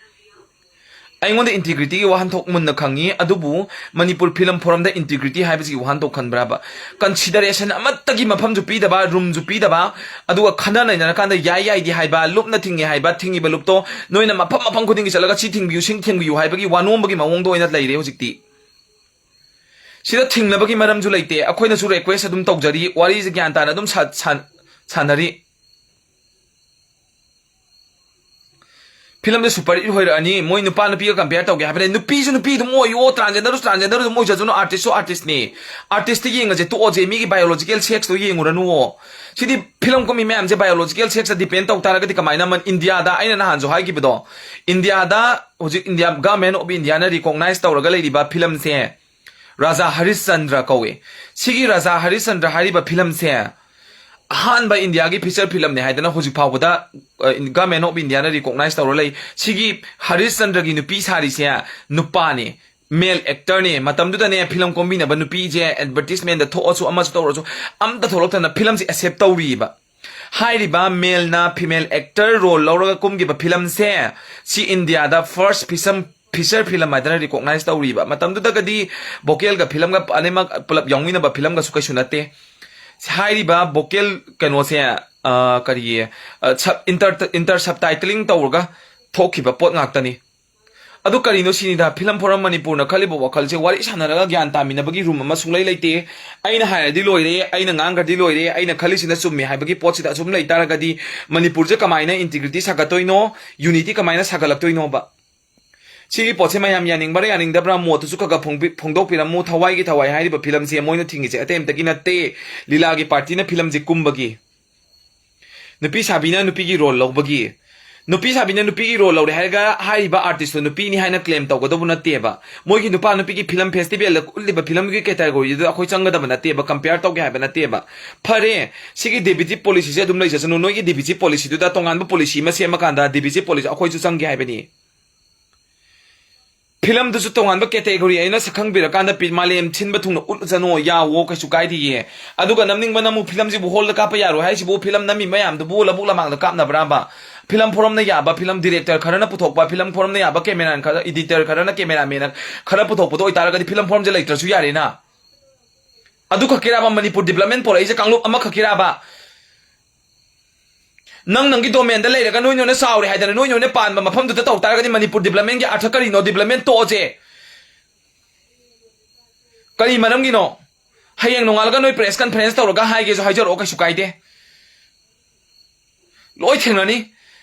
ꯑꯩꯉꯣꯟꯗ ꯏꯟꯇꯤꯒ꯭ꯔꯤꯇꯤꯒꯤ ꯋꯥꯍꯟꯊꯣꯛ ꯃꯨꯟꯅ ꯈꯪꯉꯤ, ꯑꯗꯨꯕꯨ ꯃꯅꯤꯄꯨꯔ ꯐꯤꯂꯝ ꯐꯣꯔꯝꯗ ꯏꯟꯇꯤꯒ꯭ꯔꯤꯇꯤ ꯍꯥꯏꯕꯁꯤꯒꯤ ꯋꯥꯍꯟꯊꯣꯛ ꯈꯟꯕ꯭ꯔꯕ? ꯀꯟꯁꯤꯗꯔꯦꯁꯟ ꯑꯃꯠꯇꯒꯤ ꯃꯐꯝꯁꯨ ꯄꯤꯗꯕ, ꯔꯨꯝꯁꯨ ꯄꯤꯗꯕ, ꯑꯗꯨꯒ ꯈꯟꯅ ꯅꯩꯅꯔꯀꯥꯟꯗ ꯌꯥꯏ ꯌꯥꯏꯗꯤ ꯍꯥꯏꯕ, ꯂꯨꯞꯅ ꯊꯤꯡꯉꯦ ꯍꯥꯏꯕ, ꯊꯤꯡꯉꯤꯕ ꯂꯨꯞꯇꯣ ꯅꯣꯏꯅ ꯃꯐꯝ ꯃꯐꯝ ꯈꯨꯗꯤꯡꯒꯤ ꯆꯠꯂꯒ ꯁꯤ ꯊꯤꯡꯕꯤꯌꯨ, ꯁꯤ ꯊꯤꯡꯕꯤꯌꯨ ꯍꯥꯏꯕꯒꯤ ꯋꯥꯅꯣꯝꯕꯒꯤ ꯃꯑꯣꯡꯗ ꯑꯣꯏꯅ ꯂꯩꯔꯦ ꯍꯧꯖꯤꯛꯇꯤ꯫ ꯁꯤꯗ ꯊꯤꯡꯅꯕꯒꯤ ꯃꯔꯝꯁꯨ ꯂꯩꯇꯦ꯫ ꯑꯩꯈꯣꯏꯅꯁꯨ ꯔꯤꯀ꯭ꯋꯦꯁ ꯑꯗꯨꯝ ꯇꯧꯖꯔꯤ, ꯋꯥꯔꯤꯁꯦ ꯒ꯭ꯌꯥꯟ ꯇꯥꯅ ꯑꯗꯨꯝ ꯁꯥ-, ꯁꯥꯟ-, ꯁꯥꯟꯅꯔꯤ꯫ ꯐꯤꯂꯝꯁꯦ ꯁꯨꯄꯔ ꯍꯤꯠ ꯑꯣꯏꯔꯛꯑꯅꯤ, ꯃꯣꯏ ꯅꯨꯄꯥ ꯅꯨꯄꯤꯒ ꯀꯝꯄꯤꯌꯔ ꯇꯧꯒꯦ ꯍꯥꯏꯕꯅꯦ꯫ ꯅꯨꯄꯤꯁꯨ ꯅꯨꯄꯤ ꯑꯗꯨꯝ ꯑꯣꯏꯌꯣ, ꯇ꯭ꯔꯥꯟꯖꯦꯟꯗꯔꯁꯨ ꯇ꯭ꯔꯥꯟꯖꯦꯟꯗꯔ ꯑꯗꯨꯝ ꯑꯣꯏꯖꯁꯅꯨ, ꯑꯥꯔꯇꯤꯁꯁꯨ ꯑꯥꯔꯇꯤꯁꯅꯤ꯫ ꯑꯥꯔꯇꯤꯁꯇ ꯌꯦꯡꯉꯁꯦ ꯇꯣꯛꯑꯁꯦ, ꯃꯤꯒꯤ ꯕꯥꯏꯑꯣꯂꯣꯖꯤꯀꯦꯜ ꯁꯦꯛꯁꯇꯣ ꯌꯦꯡꯉꯨꯔꯅꯨꯋꯣ꯫ ꯁꯤꯗꯤ ꯐꯤꯂꯝ ꯀꯨꯝꯃꯤ ꯃꯌꯥꯝꯁꯦ ꯕꯥꯏꯑꯣꯂꯣꯖꯤꯀꯦꯜ ꯁꯦꯛꯁꯇ ꯗꯤꯄꯦꯟ ꯇꯧ ꯇꯥꯔꯒꯗꯤ ꯀꯃꯥꯏꯅ ꯃꯟ-, ꯏꯟꯗꯤꯌꯥꯗ ꯑꯩꯅ ꯅꯍꯥꯟꯁꯨ ꯍꯥꯏꯈꯤꯕꯗꯣ, ꯏꯟꯗꯤꯌꯥꯗ ꯍꯧꯖꯤꯛ India, government of Indian recognise ꯇꯧꯔꯒ ꯂꯩꯔꯤꯕ ꯐꯤꯂꯝꯁꯦ ꯔꯥꯖꯥ ꯍꯔꯤꯁꯆꯟꯗ꯭ꯔ ꯀꯧꯏ꯫ ꯁꯤꯒꯤ ꯔꯥꯖꯥ ꯍꯔꯤꯁꯆꯟꯗ꯭ꯔ ꯍꯥꯏꯔꯤꯕ ꯐꯤꯂꯝꯁꯦ ꯑꯍꯥꯟꯕ ꯏꯟꯗꯤꯌꯥꯒꯤ ꯐꯤꯆꯔ ꯐꯤꯂꯝꯅꯤ ꯍꯥꯏꯗꯅ ꯍꯧꯖꯤꯛ ꯐꯥꯎꯕꯗ, ꯑ, ꯒꯚꯔꯟꯃꯦꯟ ꯑꯣꯐ ꯏꯟꯗꯤꯌꯥꯅ ꯔꯤꯀꯣꯛꯅꯥꯏꯁ ꯇꯧꯔ ꯂꯩ꯫ ꯁꯤꯒꯤ ꯍꯔꯤꯁꯆꯟꯗ꯭ꯔꯒꯤ ꯅꯨꯄꯤ ꯁꯥꯔꯤꯁꯦ ꯅꯨꯄꯥꯅꯤ꯫ ꯃꯦꯜ ꯑꯦꯛꯇꯔꯅꯦ꯫ ꯃꯇꯝꯗꯨꯗꯅꯦ ꯐꯤꯂꯝ ꯀꯨꯝꯕꯤꯅꯕ ꯅꯨꯄꯤꯁꯦ ꯑꯦꯗꯚꯔꯇꯤꯁꯃꯦꯟꯗ ꯊꯣꯛꯑꯁꯨ ꯑꯃꯁꯨ ꯇꯧꯔꯁꯨ ꯑꯝꯇ ꯊꯣꯛꯂꯛꯇꯅ ꯐꯤꯂꯝꯁꯤ ꯑꯦꯛꯁꯦꯞ ꯇꯧꯔꯤꯕ꯫ ꯍꯥꯏꯔꯤꯕ ꯃꯦꯜꯅ ꯐꯤꯃꯦꯜ ꯑꯦꯛꯇꯔ ꯔꯣꯜ ꯂꯧꯔꯒ ꯀꯨꯝꯈꯤꯕ ꯐꯤꯂꯝꯁꯦ ꯁꯤ ꯏꯟꯗꯤꯌꯥꯗ ꯐꯥꯔꯁ ꯐꯤꯁꯝ ꯐꯤꯆꯔ ꯐꯤꯂꯝ ꯍꯥꯏꯗꯅ ꯔꯤꯀꯣꯛꯅꯥꯏꯁ ꯇꯧꯔꯤꯕ꯫ ꯃꯇꯝꯗꯨꯗꯒꯗꯤ ꯚꯣꯀꯦꯜꯒ ꯐꯤꯂꯝꯒ ꯑꯅꯤꯃꯛ ꯄꯨꯂꯞ ꯌꯥꯎꯃꯤꯟꯅꯕ ꯐꯤꯂꯝꯒꯁꯨ ꯀꯩꯁꯨ ꯅꯠꯇꯦ꯫ ꯍꯥꯏꯔꯤꯕ ꯚꯣꯀꯦꯜ ꯀꯩꯅꯣꯁꯦ ꯀꯔꯤ ꯏꯟꯇꯔ ꯏꯟꯇꯔ ꯁꯕꯇꯥꯏꯇꯂꯤꯡ ꯇꯧꯔꯒ ꯊꯣꯛꯈꯤꯕ ꯄꯣꯠ ꯉꯥꯛꯇꯅꯤ꯫ ꯑꯗꯨ ꯀꯔꯤꯅꯣ ꯁꯤꯅꯤꯗ, ꯐꯤꯂꯝ ꯐꯣꯔꯝ ꯃꯅꯤꯄꯨꯔꯅ ꯈꯜꯂꯤꯕ ꯋꯥꯈꯜꯁꯦ ꯋꯥꯔꯤ ꯁꯥꯟꯅꯔꯒ ꯒ꯭ꯌꯥꯟ ꯇꯥꯃꯤꯟꯅꯕꯒꯤ ꯔꯨꯝ ꯑꯃ ꯁꯨꯡꯂꯩ ꯂꯩꯇꯦ꯫ ꯑꯩꯅ ꯍꯥꯏꯔꯗꯤ ꯂꯣꯏꯔꯦ, ꯑꯩꯅ ꯉꯥꯡꯈ꯭ꯔꯗꯤ ꯂꯣꯏꯔꯦ, ꯑꯩꯅ ꯈꯜꯂꯤꯁꯤꯅ ꯆꯨꯝꯃꯦ ꯍꯥꯏꯕꯒꯤ ꯄꯣꯠꯁꯤꯗ ꯑꯁꯨꯝ ꯂꯩ ꯇꯥꯔꯒꯗꯤ ꯃꯅꯤꯄꯨꯔꯁꯦ ꯀꯃꯥꯏꯅ ꯏꯟꯇꯤꯒ꯭ꯔꯤꯇꯤ ꯁꯥꯒꯠꯇꯣꯏꯅꯣ, ꯌꯨꯅꯤꯇꯤ ꯀꯃꯥꯏꯅ ꯁꯥꯒꯠꯂꯛꯇꯣꯏꯅꯣꯕ? ꯁꯤꯒꯤ ꯄꯣꯠꯁꯦ ꯃꯌꯥꯝ ꯌꯥꯅꯤꯡꯕ꯭ꯔꯥ ꯌꯥꯅꯤꯡꯗꯕ꯭ꯔꯥ, ꯃꯣꯠꯇꯨꯁꯨ ꯈꯔ ꯈꯔ ꯐꯣꯡꯕꯤ- ꯐꯣꯡꯗꯣꯛꯄꯤꯔꯝꯃꯨ꯫ ꯊꯋꯥꯏꯒꯤ ꯊꯋꯥꯏ ꯍꯥꯏꯔꯤꯕ ꯐꯤꯂꯝꯁꯦ ꯃꯣꯏꯅ ꯊꯤꯡꯉꯤꯁꯦ ꯑꯇꯩ ꯑꯝꯇꯒꯤ ꯅꯠꯇꯦ, ꯂꯤꯂꯥꯒꯤ ꯄꯥꯔꯇꯤꯅ ꯐꯤꯂꯝꯁꯦ ꯀꯨꯝꯕꯒꯤ꯫ ꯅꯨꯄꯤ ꯁꯥꯕꯤꯅ ꯅꯨꯄꯤꯒꯤ ꯔꯣꯜ ꯂꯧꯕꯒꯤ꯫ ꯅꯨꯄꯤ ꯁꯥꯕꯤꯅ ꯅꯨꯄꯤꯒꯤ ꯔꯣꯜ ꯂꯧꯔꯦ ꯍꯥꯏꯔꯒ ꯍꯥꯏꯔꯤꯕ ꯑꯥꯔꯇꯤꯁꯇꯣ ꯅꯨꯄꯤꯅꯤ ꯍꯥꯏꯅ ꯀ꯭ꯂꯦꯝ ꯇꯧꯒꯗꯧꯕ ꯅꯠꯇꯦꯕ꯫ ꯃꯣꯏꯒꯤ ꯅꯨꯄꯥ ꯅꯨꯄꯤꯒꯤ ꯐꯤꯂꯝ ꯐꯦꯁꯇꯤꯚꯦꯜꯗ ꯎꯠꯂꯤꯕ ꯐꯤꯂꯝꯒꯤ ꯀꯦꯇꯥꯒꯣꯔꯤꯗꯨꯗ ꯑꯩꯈꯣꯏ ꯆꯪꯒꯗꯕ ꯅꯠꯇꯦꯕ, ꯀꯝꯄꯤꯌꯔ ꯇꯧꯒꯦ ꯍꯥꯏꯕ ꯅꯠꯇꯦꯕ꯫ ꯐꯔꯦ, ꯁꯤꯒꯤ ꯗꯦꯕꯤꯠꯁꯤ ꯄꯣꯂꯤꯁꯤꯁꯦ ꯑꯗꯨꯝ ꯂꯩꯖꯁꯅꯨ, ꯅꯣꯏꯒꯤ ꯗꯦꯕꯤꯠꯁꯤ ꯄꯣꯂꯤꯁꯤꯗꯨꯗ ꯇꯣꯉꯥꯟꯕ ꯄꯣꯂꯤꯁꯤ ꯑꯃ ꯁꯦꯝꯃꯀꯥꯟꯗ ꯗꯦꯕꯤꯠꯁꯤ ꯄꯣꯂꯤꯁꯤ ꯑꯩꯈꯣꯏꯁꯨ ꯆꯪꯒꯦ ꯍꯥꯏꯕꯅꯤ꯫ ꯐꯤꯂꯝꯗꯨꯁꯨ ꯇꯣꯉꯥꯟꯕ ꯀꯦꯇꯦꯒꯣꯔꯤ ꯑꯩꯅ ꯁꯛꯈꯪꯕꯤꯔꯀꯥꯟꯗ ꯄꯤ- ꯃꯥꯂꯦꯝ ꯁꯤꯟꯕ ꯊꯨꯡꯅ ꯎꯠꯂꯁꯅꯨ, ꯌꯥꯎꯋꯣ, ꯀꯩꯁꯨ ꯀꯥꯏꯗꯤꯌꯦ꯫ ꯑꯗꯨꯒ ꯅꯝꯅꯤꯡꯕꯅ ꯑꯃꯨꯛ ꯐꯤꯂꯝꯁꯤꯕꯨ ꯍꯣꯜꯗ ꯀꯥꯞꯄ ꯌꯥꯔꯣꯏ ꯍꯥꯏꯁꯤꯕꯨ ꯐꯤꯂꯝ ꯅꯝꯃꯤ ꯃꯌꯥꯝꯗꯨꯕꯨ ꯂꯧꯕꯨꯛ ꯂꯃꯥꯡꯗ ꯀꯥꯞꯅꯕ꯭ꯔꯥꯕ? ꯐꯤꯂꯝ ꯐꯣꯔꯝꯅ ꯌꯥꯕ ꯐꯤꯂꯝ ꯗꯤꯔꯦꯛꯇꯔ ꯈꯔꯅ ꯄꯨꯊꯣꯛꯄ, ꯐꯤꯂꯝ ꯐꯣꯔꯝꯅ ꯌꯥꯕ ꯀꯦꯃꯦꯔꯥꯃꯦꯟ ꯈꯔ, ꯏꯗꯤꯇꯔ ꯈꯔꯅ ꯀꯦꯃꯦꯔꯥꯃꯦꯟ ꯈꯔ ꯄꯨꯊꯣꯛꯄꯗꯣ ꯑꯣꯏꯇꯥꯔꯒꯗꯤ ꯐꯤꯂꯝ ꯐꯣꯔꯝꯁꯦ ꯂꯩꯇ꯭ꯔꯁꯨ ꯌꯥꯔꯦꯅ꯫ ꯑꯗꯨ ꯈꯛꯀꯤꯔꯥꯕ ꯃꯅꯤꯄꯨꯔ ꯗꯤꯕ꯭ꯂꯞꯃꯦꯟ ꯄꯣꯔꯛꯏꯁꯦ, ꯀꯥꯡꯂꯨꯞ ꯑꯃꯈꯛꯀꯤꯔꯥꯕ? ꯅꯪ ꯅꯪꯒꯤ ꯗꯣꯃꯦꯟꯗ ꯂꯩꯔꯒ ꯅꯣꯏ ꯅꯣꯏꯅ ꯆꯥꯎꯔꯦ ꯍꯥꯏꯗꯅ ꯅꯣꯏ ꯅꯣꯏꯅ ꯄꯥꯟꯕ ꯃꯐꯝꯗꯨꯗ ꯇꯧ ꯇꯥꯔꯒꯗꯤ ꯃꯅꯤꯄꯨꯔ ꯗꯤꯕ꯭ꯂꯞꯃꯦꯟꯒꯤ ꯑꯥꯔꯊ ꯀꯔꯤꯅꯣ? ꯗꯤꯕ꯭ꯂꯞꯃꯦꯟ ꯇꯣꯛꯑꯁꯦ꯫ ꯀꯔꯤ ꯃꯔꯝꯒꯤꯅꯣ? ꯍꯌꯦꯡ ꯅꯣꯡꯉꯥꯜꯂꯒ ꯅꯣꯏ ꯄ꯭ꯔꯦꯁ ꯀꯟꯐꯔꯦꯟꯁ ꯇꯧꯔꯒ ꯍꯥꯏꯒꯦꯁꯨ ꯍꯥꯏꯖꯔꯛꯑꯣ, ꯀꯩꯁꯨ ꯀꯥꯏꯗꯦ꯫ ꯂꯣꯏ ꯊꯦꯡꯅꯅꯤ꯫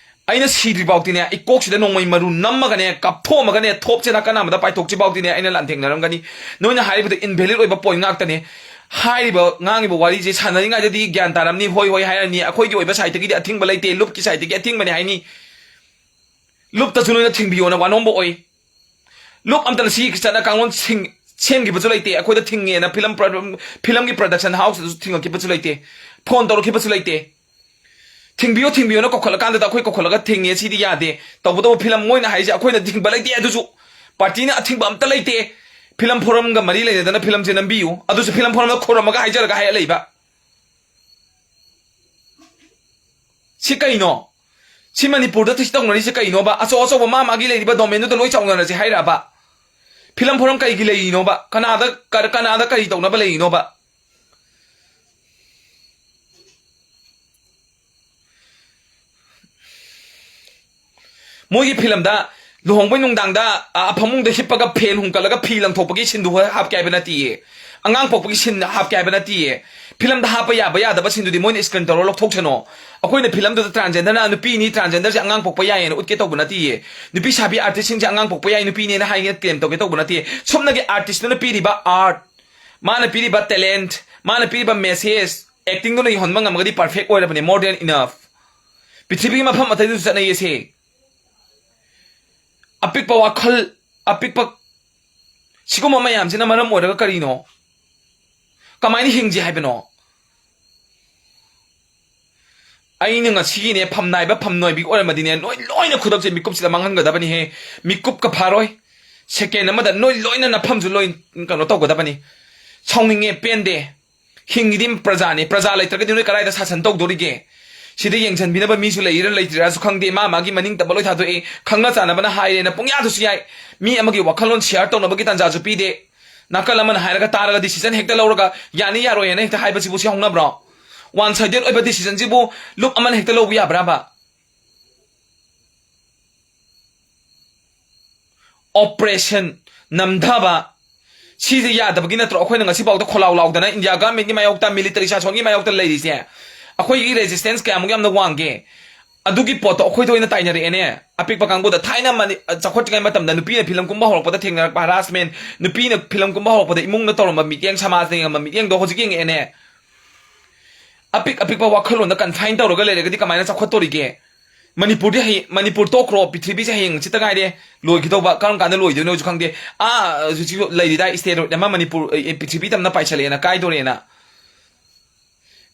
ꯑꯩꯅ ꯁꯤꯗ꯭ꯔꯤ ꯐꯥꯎꯗꯤꯅꯦ, ꯑꯩ ꯀꯣꯛꯁꯤꯗ ꯅꯣꯡꯃꯩ ꯃꯔꯨ ꯅꯝꯃꯒꯅꯦ, ꯀꯥꯞꯊꯣꯛꯑꯝꯃꯒꯅꯦ, ꯊꯣꯞꯁꯦ ꯅꯥꯀꯟ ꯑꯃꯗ ꯄꯥꯏꯊꯣꯛꯇ꯭ꯔꯤ ꯐꯥꯎꯗꯤꯅꯦ ꯑꯩꯅ ꯂꯥꯟꯊꯦꯡꯅꯔꯝꯒꯅꯤ꯫ ꯅꯣꯏꯅ ꯍꯥꯏꯔꯤꯕꯗꯣ ꯏꯟꯚꯦꯂꯤꯗ ꯑꯣꯏꯕ ꯄꯣꯏꯟ ꯉꯥꯛꯇꯅꯦ꯫ ꯍꯥꯏꯔꯤꯕ ꯉꯥꯡꯉꯤꯕ ꯋꯥꯔꯤꯁꯦ ꯁꯥꯟꯅꯔꯤꯉꯩꯗꯗꯤ ꯒ꯭ꯌꯥꯟ ꯇꯥꯔꯝꯅꯤ, ꯍꯣꯏ ꯍꯣꯏ ꯍꯥꯏꯔꯅꯤ꯫ ꯑꯩꯈꯣꯏꯒꯤ ꯑꯣꯏꯕ ꯁꯥꯏꯠꯇꯒꯤꯗꯤ ꯑꯊꯤꯡꯕ ꯂꯩꯇꯦ, ꯂꯨꯞꯀꯤ ꯁꯥꯏꯠꯇꯒꯤ ꯑꯊꯤꯡꯕꯅꯦ ꯍꯥꯏꯅꯤ꯫ ꯂꯨꯞꯇꯁꯨ ꯅꯣꯏꯅ ꯊꯤꯡꯕꯤꯌꯣꯅ ꯋꯥꯅꯣꯝꯕ ꯑꯣꯏ꯫ ꯂꯨꯞ ꯑꯝꯇꯅ ꯁꯤ ꯆꯠꯅ ꯀꯥꯡꯂꯣꯟ ꯁꯤꯡ-, ꯁꯦꯝꯈꯤꯕꯁꯨ ꯂꯩꯇꯦ꯫ ꯑꯩꯈꯣꯏꯗ ꯊꯤꯡꯉꯦꯅ ꯐꯤꯂꯝ ꯄ꯭ꯔ-, ꯐꯤꯂꯝꯒꯤ ꯄ꯭ꯔꯗꯛꯁꯟ ꯍꯥꯎꯁꯇꯁꯨ ꯊꯤꯡꯉꯛꯈꯤꯕꯁꯨ ꯂꯩꯇꯦ, ꯐꯣꯟ ꯇꯧꯔꯛꯈꯤꯕꯁꯨ ꯂꯩꯇꯦ꯫ ꯊꯤꯡꯕꯤꯌꯣ, ꯊꯤꯡꯕꯤꯌꯣꯅ ꯀꯧꯈꯠꯂꯀꯥꯟꯗ ꯑꯩꯈꯣꯏ ꯀꯧꯈꯠꯂꯒ ꯊꯤꯡꯉꯦ, ꯁꯤꯗꯤ ꯌꯥꯗꯦ꯫ ꯇꯧꯕꯇꯕꯨ ꯐꯤꯂꯝ ꯃꯣꯏꯅ ꯍꯥꯏꯁꯦ ꯑꯩꯈꯣꯏꯅ ꯊꯤꯡꯕ ꯂꯩꯇꯦ꯫ ꯑꯗꯨꯁꯨ ꯄꯥꯔꯇꯤꯅ ꯑꯊꯤꯡꯕ ꯑꯝꯇ ꯂꯩꯇꯦ꯫ ꯐꯤꯂꯝ ꯐꯣꯔꯝꯒ ꯃꯔꯤ ꯂꯩꯅꯗꯅ ꯐꯤꯂꯝꯁꯦ ꯅꯝꯕꯤꯌꯨ, ꯑꯗꯨꯁꯨ ꯐꯤꯂꯝ ꯐꯣꯔꯝꯗ ꯈꯨꯔꯝꯃꯒ ꯍꯥꯏꯖꯔꯒ ꯍꯥꯏꯔ ꯂꯩꯕ꯫ ꯁꯤ ꯀꯩꯅꯣ? ꯁꯤ ꯃꯅꯤꯄꯨꯔꯗ ꯁꯤ ꯇꯧꯅꯔꯤꯁꯦ ꯀꯩꯅꯣꯕ? ꯑꯆꯧ ꯑꯆꯧꯕ ꯃꯥ ꯃꯥꯒꯤ ꯂꯩꯔꯤꯕ ꯗꯣꯃꯦꯟꯗꯨꯗ ꯂꯣꯏ ꯆꯥꯎꯅꯔꯁꯦ ꯍꯥꯏꯔꯕ? ꯐꯤꯂꯝ ꯐꯣꯔꯝ ꯀꯩꯒꯤ ꯂꯩꯔꯤꯅꯣꯕ? ꯀꯅꯥꯗ ꯀ- ꯀꯅꯥꯗ ꯀꯔꯤ ꯇꯧꯅꯕ ꯂꯩꯔꯤꯅꯣꯕ? ꯃꯣꯏꯒꯤ ꯐꯤꯂꯝꯗ ꯂꯨꯍꯣꯡꯕꯩ ꯅꯨꯡꯗꯥꯡꯗ, ꯑ, ꯐꯃꯨꯡꯗ ꯍꯤꯞꯄꯒ ꯐꯦꯟ ꯍꯨꯝꯀꯠꯂꯒ ꯐꯤ ꯂꯪꯊꯣꯛꯄꯒꯤ ꯁꯤꯟꯗꯨ ꯍꯣꯏ ꯍꯥꯞꯀꯦ ꯍꯥꯏꯕ ꯅꯠꯇꯤꯌꯦ꯫ ꯑꯉꯥꯡ ꯄꯣꯛꯄꯒꯤ ꯁꯤꯟ ꯍꯥꯞꯀꯦ ꯍꯥꯏꯕ ꯅꯠꯇꯤꯌꯦ꯫ ꯐꯤꯂꯝꯗ ꯍꯥꯞꯄ ꯌꯥꯕ ꯌꯥꯗꯕ ꯁꯤꯟꯗꯨꯗꯤ ꯃꯣꯏꯅ ꯁ꯭ꯀ꯭ꯔꯤꯟ ꯇꯧꯔ ꯂꯧꯊꯣꯛꯁꯅꯣ꯫ ꯑꯩꯈꯣꯏꯅ ꯐꯤꯂꯝꯗꯨꯗ ꯇ꯭ꯔꯥꯟꯖꯦꯟꯗꯔꯅ ꯅꯨꯄꯤꯅꯤ, ꯇ꯭ꯔꯥꯟꯖꯦꯟꯗꯔꯁꯦ ꯑꯉꯥꯡ ꯄꯣꯛꯄ ꯌꯥꯏꯌꯦꯅ ꯎꯠꯀꯦ ꯇꯧꯕ ꯅꯠꯇꯤꯌꯦ꯫ ꯅꯨꯄꯤ ꯁꯥꯕꯤ ꯑꯥꯔꯇꯤꯁꯁꯤꯡꯁꯦ ꯑꯉꯥꯡ ꯄꯣꯛꯄ ꯌꯥꯏ, ꯅꯨꯄꯤꯅꯦꯅ ꯍꯥꯏꯒꯦ ꯀ꯭ꯂꯦꯝ ꯇꯧꯒꯦ ꯇꯧꯕ ꯅꯠꯇꯤꯌꯦ꯫ ꯁꯨꯞꯅꯒꯤ ꯑꯥꯔꯇꯤꯁꯇꯨꯅ ꯄꯤꯔꯤꯕ ꯑꯥꯔꯠ, ꯃꯥꯅ ꯄꯤꯔꯤꯕ ꯇꯦꯂꯦꯟꯠ, ꯃꯥꯅ ꯄꯤꯔꯤꯕ ꯃꯦꯁꯦꯖ, ꯑꯦꯛꯇꯤꯡꯗꯨꯅ ꯌꯧꯍꯟꯕ ꯉꯝꯃꯒꯗꯤ ꯄꯔꯐꯦꯛ ꯑꯣꯏꯔꯕꯅꯦ, more than enough꯫ ꯄ꯭ꯔꯤꯊꯤꯕꯤꯒꯤ ꯃꯐꯝ ꯑꯇꯩꯗꯁꯨ ꯆꯠꯅꯩꯌꯦ ꯁꯦ꯫ ꯑꯄꯤꯛꯄ ꯋꯥꯈꯜ, ꯑꯄꯤꯛꯄ, ꯁꯤꯒꯨꯝꯕ ꯃꯌꯥꯝꯁꯤꯅ ꯃꯔꯝ ꯑꯣꯏꯔꯒ ꯀꯔꯤꯅꯣ? ꯀꯃꯥꯏꯅ ꯍꯤꯡꯁꯤ ꯍꯥꯏꯕꯅꯣ? ꯑꯩꯅ ꯉꯁꯤꯒꯤꯅꯦ ꯐꯝ ꯅꯥꯏꯕ ꯐꯝ ꯅꯣꯏꯕꯤ ꯑꯣꯏꯔꯝꯃꯗꯤꯅꯦ, ꯅꯣꯏ ꯂꯣꯏꯅ ꯈꯨꯗꯛꯁꯦ ꯃꯤꯀꯨꯞꯁꯤꯗ ꯃꯥꯡꯍꯟꯒꯗꯕꯅꯤꯍꯦ꯫ ꯃꯤꯀꯨꯞꯀ ꯐꯥꯔꯣꯏ꯫ ꯁꯦꯀꯦꯟ ꯑꯃꯗ ꯅꯣꯏ ꯂꯣꯏꯅ ꯅꯐꯝꯁꯨ ꯂꯣꯏ ꯀꯩꯅꯣ ꯇꯧꯒꯗꯕꯅꯤ꯫ ꯁꯥꯎꯅꯤꯡꯉꯦ, ꯄꯦꯟꯗꯦ꯫ ꯍꯤꯡꯉꯤꯗꯤ ꯄ꯭ꯔꯖꯥꯅꯤ꯫ ꯄ꯭ꯔꯖꯥ ꯂꯩꯇ꯭ꯔꯒꯗꯤ ꯅꯣꯏ ꯀꯗꯥꯏꯗ ꯁꯥꯁꯟ ꯇꯧꯗꯣꯔꯤꯒꯦ? ꯁꯤꯗ ꯌꯦꯡꯁꯤꯟꯕꯤꯅꯕ ꯃꯤꯁꯨ ꯂꯩꯔꯤꯔꯥ ꯂꯩꯇ꯭ꯔꯤꯔꯥꯁꯨ ꯈꯪꯗꯦ꯫ ꯃꯥ ꯃꯥꯒꯤ ꯃꯅꯤꯡ ꯇꯝꯕ ꯂꯣꯏ ꯊꯥꯗꯣꯛꯑꯦ꯫ ꯈꯪꯅ ꯆꯥꯟꯅꯕꯅ ꯍꯥꯏꯔꯦꯅ ꯄꯨꯡꯌꯥꯗꯁꯨ ꯌꯥꯏ꯫ ꯃꯤ ꯑꯃꯒꯤ ꯋꯥꯈꯜꯂꯣꯟ ꯁꯤꯌꯥꯔ ꯇꯧꯅꯕꯒꯤ ꯇꯥꯟꯖꯥꯁꯨ ꯄꯤꯗꯦ꯫ ꯅꯥꯀꯜ ꯑꯃꯅ ꯍꯥꯏꯔꯒ ꯇꯥꯔꯒ ꯗꯤꯁꯤꯖꯟ ꯍꯦꯛꯇ ꯂꯧꯔꯒ ꯌꯥꯅꯤ ꯌꯥꯔꯣꯏ ꯍꯥꯏꯅ ꯍꯦꯛꯇ ꯍꯥꯏꯕꯁꯤꯕꯨ ꯁꯤ ꯍꯧꯅꯕ꯭ꯔꯣ? ꯋꯥꯟ ꯁꯥꯏꯗꯦꯠ ꯑꯣꯏꯕ ꯗꯤꯁꯤꯖꯟꯁꯤꯕꯨ ꯂꯨꯞ ꯑꯃꯅ ꯍꯦꯛꯇ ꯂꯧꯕ ꯌꯥꯕ꯭ꯔꯥꯕ? ꯑꯣꯄꯔꯦꯁꯟ, ꯅꯝꯊꯕ, ꯁꯤꯁꯦ ꯌꯥꯗꯕꯒꯤ ꯅꯠꯇ꯭ꯔꯣ ꯑꯩꯈꯣꯏꯅ ꯉꯁꯤꯐꯥꯎꯗ ꯈꯣꯂꯥꯎ ꯂꯥꯎꯗꯅ ꯏꯟꯗꯤꯌꯥ ꯒꯚꯔꯟꯃꯦꯟꯠꯀꯤ ꯃꯥꯌꯣꯛꯇ, ꯃꯤꯂꯤꯇꯔꯤ ꯁꯥꯁꯣꯟꯒꯤ ꯃꯥꯌꯣꯛꯇ ꯂꯩꯔꯤꯁꯦ? ꯑꯩꯈꯣꯏꯒꯤ ꯔꯦꯖꯤꯁꯇꯦꯟꯁ ꯀꯌꯥꯃꯨꯛ ꯌꯥꯝꯅ ꯋꯥꯡꯒꯦ? ꯑꯗꯨꯒꯤ ꯄꯣꯠꯇꯣ ꯑꯩꯈꯣꯏꯗ ꯑꯣꯏꯅ ꯇꯥꯏꯅꯔꯛꯑꯦꯅꯦ꯫ ꯑꯄꯤꯛꯄ ꯀꯥꯡꯕꯨꯗ ꯊꯥꯏꯅ ꯃꯅꯤ-, ꯆꯥꯎꯈꯠꯇ꯭ꯔꯤꯉꯩ ꯃꯇꯝꯗ ꯅꯨꯄꯤꯅ ꯐꯤꯂꯝ ꯀꯨꯝꯕ ꯍꯧꯔꯛꯄꯗ ꯊꯦꯡꯅꯔꯛꯄ ꯍꯔꯥꯁꯃꯦꯟ, ꯅꯨꯄꯤꯅ ꯐꯤꯂꯝ ꯀꯨꯝꯕ ꯍꯧꯔꯛꯄꯗ ꯏꯃꯨꯡꯅ ꯇꯧꯔꯝꯕ ꯃꯤꯠꯌꯦꯡ, ꯁꯃꯥꯖꯅ ꯌꯦꯡꯉꯝꯕ ꯃꯤꯠꯌꯦꯡꯗꯣ ꯍꯧꯖꯤꯛ ꯌꯦꯡꯉꯛꯑꯦꯅꯦ꯫ ꯑꯄꯤꯛ ꯑꯄꯤꯛꯄ ꯋꯥꯈꯜꯂꯣꯟꯗ ꯀꯟꯐꯥꯏꯟ ꯇꯧꯔꯒ ꯂꯩꯔꯒꯗꯤ ꯀꯃꯥꯏꯅ ꯆꯥꯎꯈꯠꯇꯣꯔꯤꯒꯦ? ꯃꯅꯤꯄꯨꯔꯗꯤ ꯍꯌꯦꯡ, ꯃꯅꯤꯄꯨꯔ ꯇꯣꯛꯈ꯭ꯔꯣ, ꯄ꯭ꯔꯤꯊꯤꯕꯤꯁꯦ ꯍꯌꯦꯡ ꯍꯪꯆꯤꯠꯇ ꯉꯥꯏꯔꯦ ꯂꯣꯏꯒꯗꯧꯕ꯫ ꯀꯔꯝ ꯀꯥꯟꯗ ꯂꯣꯏꯗꯣꯏꯅꯣꯁꯨ ꯈꯪꯗꯦ꯫ ꯑꯥ, ꯍꯧꯖꯤꯛꯁꯨ ꯂꯩꯔꯤꯗꯥꯏ, ꯏꯁꯇꯦꯔꯣꯏꯗ ꯑꯃ ꯃꯅꯤꯄꯨꯔ, ꯑꯦ, ꯄ꯭ꯔꯤꯊꯤꯕꯤ ꯇꯝꯅ ꯄꯥꯏꯁꯜꯂꯛꯑꯦꯅ, ꯀꯥꯏꯗꯣꯔꯦꯅ꯫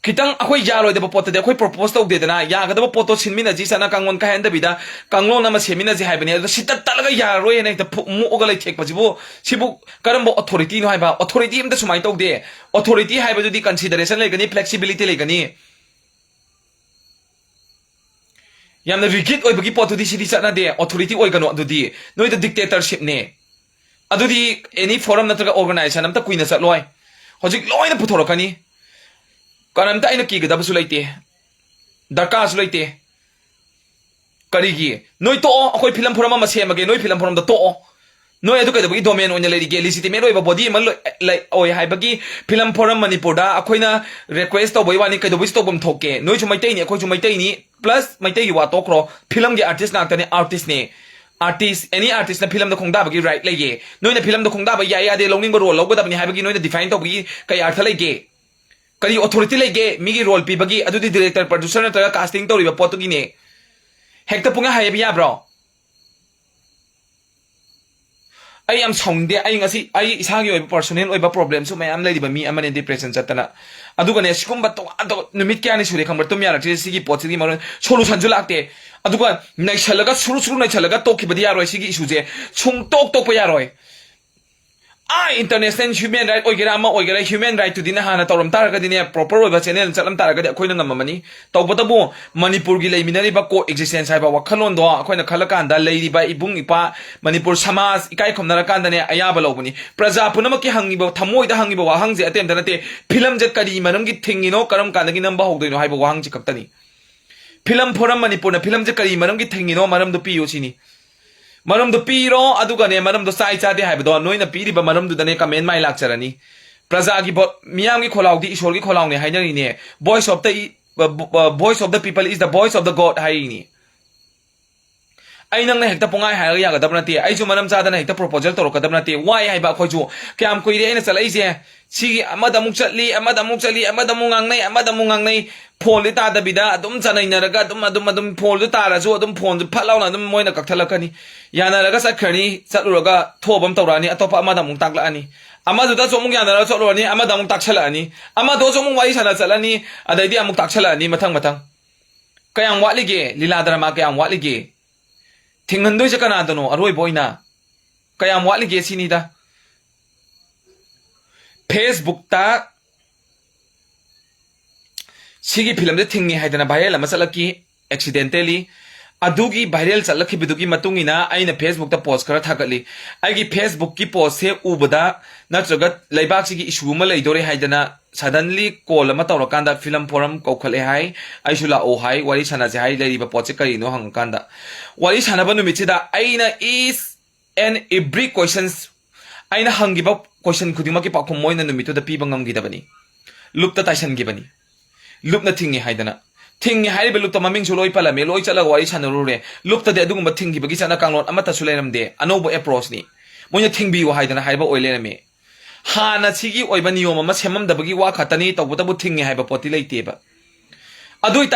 ꯈꯤꯇꯪ ꯑꯩꯈꯣꯏ ꯌꯥꯔꯣꯏꯗꯕ ꯄꯣꯠꯇꯗꯤ ꯑꯩꯈꯣꯏ ꯄ꯭ꯔꯣꯄꯣꯁ ꯇꯧꯗꯦꯗꯅ, ꯌꯥꯒꯗꯕ ꯄꯣꯠꯇꯣ ꯁꯤꯟꯃꯤꯟꯅꯁꯤ, ꯆꯠꯅ ꯀꯥꯡꯂꯣꯟ ꯀꯥꯏꯍꯟꯗꯕꯤꯗ ꯀꯥꯡꯂꯣꯟ ꯑꯃ ꯁꯦꯝꯃꯤꯟꯅꯁꯤ ꯍꯥꯏꯕꯅꯤ꯫ ꯑꯗꯨꯗ ꯁꯤꯇꯠ ꯇꯠꯂꯒ ꯌꯥꯔꯔꯣꯏ ꯍꯥꯏꯅ ꯍꯦꯛꯇ ꯐꯨ-, ꯃꯣꯛꯑꯒ ꯂꯩꯊꯦꯛꯄꯁꯤꯕꯨ, ꯁꯤꯕꯨ ꯀꯔꯝꯕ ꯑꯣꯊꯣꯔꯤꯇꯤꯅꯣ ꯍꯥꯏꯕ? ꯑꯣꯊꯣꯔꯤꯇꯤ ꯑꯝꯇ ꯁꯨꯃꯥꯏꯅ ꯇꯧꯗꯦ꯫ ꯑꯣꯊꯣꯔꯤꯇꯤ ꯍꯥꯏꯕꯗꯨꯗꯤ ꯀꯟꯁꯤꯗꯔꯦꯁꯟ ꯂꯩꯒꯅꯤ, ꯐ꯭ꯂꯦꯛꯁꯤꯕꯤꯂꯤꯇꯤ ꯂꯩꯒꯅꯤ꯫ ꯌꯥꯝꯅ ꯔꯤꯖꯤꯠ ꯑꯣꯏꯕꯒꯤ ꯄꯣꯠꯇꯨꯗꯤ ꯁꯤꯗꯤ ꯆꯠꯅꯗꯦ꯫ ꯑꯣꯊꯣꯔꯤꯇꯤ ꯑꯣꯏꯒꯅꯨ, ꯑꯗꯨꯗꯤ ꯅꯣꯏꯗ ꯗꯤꯛꯇꯦꯇꯔꯁꯤꯞꯅꯦ꯫ ꯑꯗꯨꯗꯤ ꯑꯦꯅꯤ ꯐꯣꯔꯝ ꯅꯠꯇ꯭ꯔꯒ ꯑꯣꯔꯒꯅꯥꯏꯖꯦꯁꯟ ꯑꯝꯇ ꯀꯨꯏꯅ ꯆꯠꯂꯣꯏ꯫ ꯍꯧꯖꯤꯛ ꯂꯣꯏꯅ ꯄꯨꯊꯣꯔꯛꯀꯅꯤ꯫ ꯀꯔꯤꯝꯇ ꯑꯩꯅ ꯀꯤꯒꯗꯕꯁꯨ ꯂꯩꯇꯦ, ꯗꯔꯀꯥꯔꯁꯨ ꯂꯩꯇꯦ꯫ ꯀꯔꯤꯒꯤ? ꯅꯣꯏ ꯇꯣꯛꯑꯣ, ꯑꯩꯈꯣꯏ ꯐꯤꯂꯝ ꯐꯣꯔꯝ ꯑꯃ ꯁꯦꯝꯃꯒꯦ, ꯅꯣꯏ ꯐꯤꯂꯝ ꯐꯣꯔꯝꯗ ꯇꯣꯛꯑꯣ꯫ ꯅꯣꯏ ꯑꯗꯨ ꯀꯩꯗꯧꯕꯒꯤ ꯗꯣꯃꯦꯟ ꯑꯣꯏꯅ ꯂꯩꯔꯤꯒꯦ? ꯂꯤꯖꯤꯇꯤꯃꯦꯠ ꯑꯣꯏꯕ ꯕꯣꯗꯤ ꯑꯃ ꯂꯣꯏ-, ꯂꯩ-, ꯑꯣꯏ ꯍꯥꯏꯕꯒꯤ ꯐꯤꯂꯝ ꯐꯣꯔꯝ ꯃꯅꯤꯄꯨꯔꯗ ꯑꯩꯈꯣꯏꯅ ꯔꯤꯀ꯭ꯋꯦꯁ ꯇꯧꯕꯩ ꯋꯥꯅꯤ, ꯀꯩꯗꯧꯕꯩꯁꯨ ꯇꯧꯐꯝ ꯊꯣꯛꯀꯦ? ꯅꯣꯏꯁꯨ ꯃꯩꯇꯩꯅꯤ, ꯑꯩꯈꯣꯏꯁꯨ ꯃꯩꯇꯩꯅꯤ, ꯄ꯭ꯂꯁ ꯃꯩꯇꯩꯒꯤ ꯋꯥ ꯇꯣꯛꯈ꯭ꯔꯣ, ꯐꯤꯂꯝꯒꯤ ꯑꯥꯔꯇꯤꯁ ꯉꯥꯛꯇꯅꯦ, ꯑꯥꯔꯇꯤꯁꯅꯦ꯫ ꯑꯥꯔꯇꯤꯁ, ꯑꯦꯅꯤ ꯑꯥꯔꯇꯤꯁꯅ ꯐꯤꯂꯝꯗ ꯈꯣꯡꯗꯥꯕꯒꯤ ꯔꯥꯏꯠ ꯂꯩꯌꯦ꯫ ꯅꯣꯏꯅ ꯐꯤꯂꯝꯗ ꯈꯣꯡꯗꯥꯕ ꯌꯥꯏ ꯌꯥꯗꯦ, ꯂꯧꯅꯤꯡꯕ ꯔꯣꯜ ꯂꯧꯒꯗꯕꯅꯤ ꯍꯥꯏꯕꯒꯤ ꯅꯣꯏꯅ ꯗꯤꯐꯥꯏꯟ ꯇꯧꯕꯒꯤ ꯀꯩ ꯑꯥꯔꯊ ꯂꯩꯒꯦ? ꯀꯔꯤ ꯑꯣꯊꯣꯔꯤꯇꯤ ꯂꯩꯒꯦ ꯃꯤꯒꯤ ꯔꯣꯜ ꯄꯤꯕꯒꯤ? ꯑꯗꯨꯗꯤ ꯗꯤꯔꯦꯛꯇꯔ, ꯄ꯭ꯔꯗ꯭ꯌꯨꯁꯔ ꯅꯠꯇ꯭ꯔꯒ ꯀꯥꯁꯇꯤꯡ ꯇꯧꯔꯤꯕ ꯄꯣꯠꯇꯨꯒꯤꯅꯦ꯫ ꯍꯦꯛꯇ ꯄꯨꯡꯍꯥꯏ ꯍꯥꯏꯕ ꯌꯥꯕ꯭ꯔꯣ? ꯑꯩ ꯌꯥꯝ ꯁꯥꯎꯅꯤꯡꯗꯦ꯫ ꯑꯩ ꯉꯁꯤ ꯑꯩ ꯏꯁꯥꯒꯤ ꯑꯣꯏꯕ ꯄꯔꯁꯣꯅꯦꯜ ꯑꯣꯏꯕ ꯄ꯭ꯔꯣꯕ꯭ꯂꯦꯝꯁꯨ ꯃꯌꯥꯝ ꯂꯩꯔꯤꯕ ꯃꯤ ꯑꯃꯅꯦ, ꯗꯤꯄ꯭ꯔꯦꯁꯟ ꯆꯠꯇꯅ꯫ ꯑꯗꯨꯒꯅꯦ, ꯁꯤꯒꯨꯝꯕ ꯇꯣꯉꯥꯟ ꯇꯣꯉꯥꯟ, ꯅꯨꯃꯤꯠ ꯀꯌꯥꯅꯤ ꯁꯨꯔꯦ ꯈꯪꯕ꯭ꯔꯥ ꯇꯨꯝ ꯌꯥꯔꯛꯇ꯭ꯔꯤꯁꯦ? ꯁꯤꯒꯤ ꯄꯣꯠꯁꯤꯒꯤ ꯃꯔꯣꯟ ꯁꯣꯂꯨꯁꯟꯁꯨ ꯂꯥꯛꯇꯦ꯫ ꯑꯗꯨꯒ ꯅꯩꯁꯜꯂꯒ, ꯁꯨꯔꯨ ꯁꯨꯔꯨ ꯅꯩꯁꯜꯂꯒ ꯇꯣꯛꯈꯤꯕꯗꯤ ꯌꯥꯔꯣꯏ꯫ ꯁꯤꯒꯤ ꯏꯁꯨꯁꯦ ꯁꯨꯡꯇꯣꯛ ꯇꯣꯛꯄ ꯌꯥꯔꯣꯏ꯫ ꯑꯥ, ꯏꯟꯇꯔꯅꯦꯁꯅꯦꯜ ꯍ꯭ꯌꯨꯃꯦꯟ ꯔꯥꯏꯠ ꯑꯣꯏꯒꯦꯔꯥ ꯑꯃ ꯑꯣꯏꯒꯦꯔꯥ, ꯍ꯭ꯌꯨꯃꯦꯟ ꯔꯥꯏꯠꯇꯨꯗꯤꯅ ꯍꯥꯟꯅ ꯇꯧꯔꯝ ꯇꯥꯔꯒꯗꯤꯅꯦ, ꯄ꯭ꯔꯣꯄꯔ ꯑꯣꯏꯕ ꯆꯦꯅꯦꯜ ꯆꯠꯂꯝ ꯇꯥꯔꯒꯗꯤ ꯑꯩꯈꯣꯏꯅ ꯉꯝꯃꯝꯃꯅꯤ꯫ ꯇꯧꯕꯇꯕꯨ ꯃꯅꯤꯄꯨꯔꯒꯤ ꯂꯩꯃꯤꯟꯅꯔꯤꯕ ꯀꯣ ꯑꯦꯛꯖꯤꯁꯇꯦꯟꯁ ꯍꯥꯏꯕ ꯋꯥꯈꯜꯂꯣꯟꯗꯣ ꯑꯩꯈꯣꯏꯅ ꯈꯜꯂꯀꯥꯟꯗ, ꯂꯩꯔꯤꯕ ꯏꯕꯨꯡ ꯏꯄꯥ, ꯃꯅꯤꯄꯨꯔ ꯁꯃꯥꯖ ꯏꯀꯥꯏ ꯈꯨꯝꯅꯔꯀꯥꯟꯗꯅꯦ ꯑꯌꯥꯕ ꯂꯧꯕꯅꯤ꯫ ꯄ꯭ꯔꯖꯥ ꯄꯨꯝꯅꯃꯛꯀꯤ ꯍꯪꯉꯤꯕ, ꯊꯃꯣꯏꯗ ꯍꯪꯉꯤꯕ ꯋꯥꯍꯪꯁꯦ ꯑꯇꯩ ꯑꯝꯇ ꯅꯠꯇꯦ, ꯐꯤꯂꯝꯁꯦ ꯀꯔꯤ ꯃꯔꯝꯒꯤ ꯊꯤꯡꯉꯤꯅꯣ, ꯀꯔꯝ ꯀꯥꯟꯗꯒꯤ ꯅꯝꯕ ꯍꯧꯗꯣꯏꯅꯣ ꯍꯥꯏꯕ ꯋꯥꯍꯪꯁꯦ ꯈꯛꯇꯅꯤ꯫ ꯐꯤꯂꯝ ꯐꯣꯔꯝ ꯃꯅꯤꯄꯨꯔꯅ ꯐꯤꯂꯝꯁꯦ ꯀꯔꯤ ꯃꯔꯝꯒꯤ ꯊꯤꯡꯉꯤꯅꯣ, ꯃꯔꯝꯗꯣ ꯄꯤꯌꯨ ꯁꯤꯅꯤ꯫ ꯃꯔꯝꯗꯣ ꯄꯤꯔꯣ, ꯑꯗꯨꯒꯅꯦ, ꯃꯔꯝꯗꯣ ꯆꯥꯏ ꯆꯥꯗꯦ ꯍꯥꯏꯕꯗꯣ ꯅꯣꯏꯅ ꯄꯤꯔꯤꯕ ꯃꯔꯝꯗꯨꯗꯅꯦ ꯀꯃꯦꯟ ꯃꯥꯏ ꯂꯥꯛꯆꯔꯅꯤ꯫ ꯄ꯭ꯔꯖꯥꯒꯤ ꯚꯣꯠ, ꯃꯤꯌꯥꯝꯒꯤ ꯈꯣꯜꯂꯥꯎꯗꯤ ꯏꯁꯣꯔꯒꯤ ꯈꯣꯜꯂꯥꯎꯅꯦ ꯍꯥꯏꯅꯔꯤꯅꯦ꯫ Voice of the, voice of the people is the voice of the God ꯍꯥꯏꯔꯤꯅꯤ꯫ ꯑꯩ ꯅꯪꯅ ꯍꯦꯛꯇ ꯄꯨꯡꯍꯥꯏ ꯍꯥꯏꯔꯒ ꯌꯥꯒꯗꯕ ꯅꯠꯇꯦ꯫ ꯑꯩꯁꯨ ꯃꯔꯝ ꯆꯥꯗꯅ ꯍꯦꯛꯇ ꯄ꯭ꯔꯣꯄꯣꯖꯦꯜ ꯇꯧꯔꯛꯀꯗꯕ ꯅꯠꯇꯦ꯫ ꯋꯥꯏ ꯍꯥꯏꯕ ꯑꯩꯈꯣꯏꯁꯨ꯫ ꯀꯌꯥꯝ ꯀꯨꯏꯔꯦ ꯑꯩꯅ ꯆꯠꯂꯛꯏꯁꯦ? ꯁꯤꯒꯤ ꯑꯃꯗ ꯑꯃꯨꯛ ꯆꯠꯂꯤ, ꯑꯃꯗ ꯑꯃꯨꯛ ꯆꯠꯂꯤ, ꯑꯃꯗ ꯑꯃꯨꯛ ꯉꯥꯡꯅꯩ, ꯑꯃꯗ ꯑꯃꯨꯛ ꯉꯥꯡꯅꯩ꯫ ꯐꯣꯟꯗꯤ ꯇꯥꯗꯕꯤꯗ ꯑꯗꯨꯝ ꯆꯅꯩꯅꯔꯒ ꯑꯗꯨꯝ, ꯑꯗꯨꯝ, ꯑꯗꯨꯝ ꯐꯣꯟꯗꯨ ꯇꯥꯔꯁꯨ ꯑꯗꯨꯝ ꯐꯣꯟꯁꯨ ꯐꯠ ꯂꯥꯎꯅ ꯑꯗꯨꯝ ꯃꯣꯏꯅ ꯀꯛꯊꯠꯂꯛꯀꯅꯤ꯫ ꯌꯥꯅꯔꯒ ꯆꯠꯈ꯭ꯔꯅꯤ, ꯆꯠꯂꯨꯔꯒ ꯊꯣꯛꯑꯕ ꯑꯃ ꯇꯧꯔꯛꯑꯅꯤ, ꯑꯇꯣꯞꯄ ꯑꯃꯗ ꯑꯃꯨꯛ ꯇꯥꯛꯂꯛꯑꯅꯤ꯫ ꯑꯃꯗꯨꯗꯁꯨ ꯑꯃꯨꯛ ꯌꯥꯅꯔꯒ ꯆꯠꯂꯨꯔꯅꯤ, ꯑꯃꯗ ꯑꯃꯨꯛ ꯇꯥꯛꯁꯜꯂꯛꯑꯅꯤ, ꯑꯃꯗꯁꯨ ꯑꯃꯨꯛ ꯋꯥꯔꯤ ꯁꯥꯟꯅ ꯆꯠꯂꯅꯤ, ꯑꯗꯩꯗꯤ ꯑꯃꯨꯛ ꯇꯥꯛꯁꯜꯂꯛꯑꯅꯤ, ꯃꯊꯪ ꯃꯊꯪ꯫ ꯀꯌꯥꯝ ꯋꯥꯠꯂꯤꯒꯦ? ꯂꯤꯂꯥ ꯗ꯭ꯔꯃꯥ ꯀꯌꯥꯝ ꯋꯥꯠꯂꯤꯒꯦ? ꯊꯤꯡꯍꯟꯗꯣꯏꯁꯦ ꯀꯅꯥꯗꯅꯣ ꯑꯔꯣꯏꯕ ꯑꯣꯏꯅ? ꯀꯌꯥꯝ ꯋꯥꯠꯂꯤꯒꯦ ꯁꯤꯅꯤꯗ꯫ ꯐꯦꯁꯕꯨꯛꯇ ꯁꯤꯒꯤ ꯐꯤꯂꯝꯁꯦ ꯊꯤꯡꯉꯤ ꯍꯥꯏꯗꯅ ꯚꯥꯏꯔꯦꯜ ꯑꯃ ꯆꯠꯂꯛꯈꯤ, ꯑꯦꯛꯁꯤꯗꯦꯟꯇꯦꯂꯤ꯫ ꯑꯗꯨꯒꯤ ꯚꯥꯏꯔꯦꯜ ꯆꯠꯂꯛꯈꯤꯕꯗꯨꯒꯤ ꯃꯇꯨꯡ ꯏꯟꯅ ꯑꯩꯅ ꯐꯦꯁꯕꯨꯛꯇ ꯄꯣꯁ ꯈꯔ ꯊꯥꯒꯠꯂꯤ꯫ ꯑꯩꯒꯤ ꯐꯦꯁꯕꯨꯛꯀꯤ ꯄꯣꯁꯁꯦ ꯎꯕꯗ ꯅꯠꯇ꯭ꯔꯒ ꯂꯩꯕꯥꯛꯁꯤꯒꯤ ꯏꯁꯨ ꯑꯃ ꯂꯩꯗꯣꯔꯦ ꯍꯥꯏꯗꯅ ꯁꯗꯟꯂꯤ ꯀꯣꯜ ꯑꯃ ꯇꯧꯔꯀꯥꯟꯗ ꯐꯤꯂꯝ ꯐꯣꯔꯝ ꯀꯧꯈꯠꯂꯦ ꯍꯥꯏ, ꯑꯩꯁꯨ ꯂꯥꯛꯑꯣ ꯍꯥꯏ, ꯋꯥꯔꯤ ꯁꯥꯟꯅꯁꯦ ꯍꯥꯏ꯫ ꯂꯩꯔꯤꯕ ꯄꯣꯠꯁꯦ ꯀꯔꯤꯅꯣ ꯍꯪꯉꯀꯥꯟꯗ ꯋꯥꯔꯤ ꯁꯥꯟꯅꯕ ꯅꯨꯃꯤꯠꯁꯤꯗ ꯑꯩꯅ each and every questions, ꯑꯩꯅ ꯍꯪꯈꯤꯕ ꯀꯣꯏꯁꯟ ꯈꯨꯗꯤꯡꯃꯛꯀꯤ ꯄꯥꯎꯈꯨꯝ ꯃꯣꯏꯅ ꯅꯨꯃꯤꯠꯇꯨꯗ ꯄꯤꯕ ꯉꯝꯈꯤꯗꯕꯅꯤ꯫ ꯂꯨꯞꯇ ꯇꯥꯏꯁꯟꯈꯤꯕꯅꯤ꯫ ꯂꯨꯞꯅ ꯊꯤꯡꯉꯤ ꯍꯥꯏꯗꯅ꯫ ꯊꯤꯡꯉꯤ ꯍꯥꯏꯔꯤꯕ ꯂꯨꯞꯇ ꯃꯃꯤꯡꯁꯨ ꯂꯣꯏ ꯄꯜꯂꯝꯃꯤ, ꯂꯣꯏ ꯆꯠꯂꯒ ꯋꯥꯔꯤ ꯁꯥꯟꯅꯔꯨꯔꯦ꯫ ꯂꯨꯞꯇꯗꯤ ꯑꯗꯨꯒꯨꯝꯕ ꯊꯤꯡꯈꯤꯕꯒꯤ ꯆꯠꯅ ꯀꯥꯡꯂꯣꯟ ꯑꯃꯠꯇꯁꯨ ꯂꯩꯔꯝꯗꯦ꯫ ꯑꯅꯧꯕ ꯑꯦꯄ꯭ꯔꯣꯆꯅꯤ꯫ ꯃꯣꯏꯅ ꯊꯤꯡꯕꯤꯌꯨ ꯍꯥꯏꯗꯅ ꯍꯥꯏꯕ ꯑꯣꯏ ꯂꯩꯔꯝꯃꯤ꯫ ꯍꯥꯟꯅ ꯁꯤꯒꯤ ꯑꯣꯏꯕ ꯅꯤꯌꯣꯝ ꯑꯃ ꯁꯦꯝꯃꯝꯗꯕꯒꯤ ꯋꯥ ꯈꯛꯇꯅꯤ, ꯇꯧꯕꯇꯕꯨ ꯊꯤꯡꯉꯤ ꯍꯥꯏꯕ ꯄꯣꯠꯇꯤ ꯂꯩꯇꯦꯕ꯫ ꯑꯗꯨ ꯑꯣꯏꯇꯥꯔꯗꯤ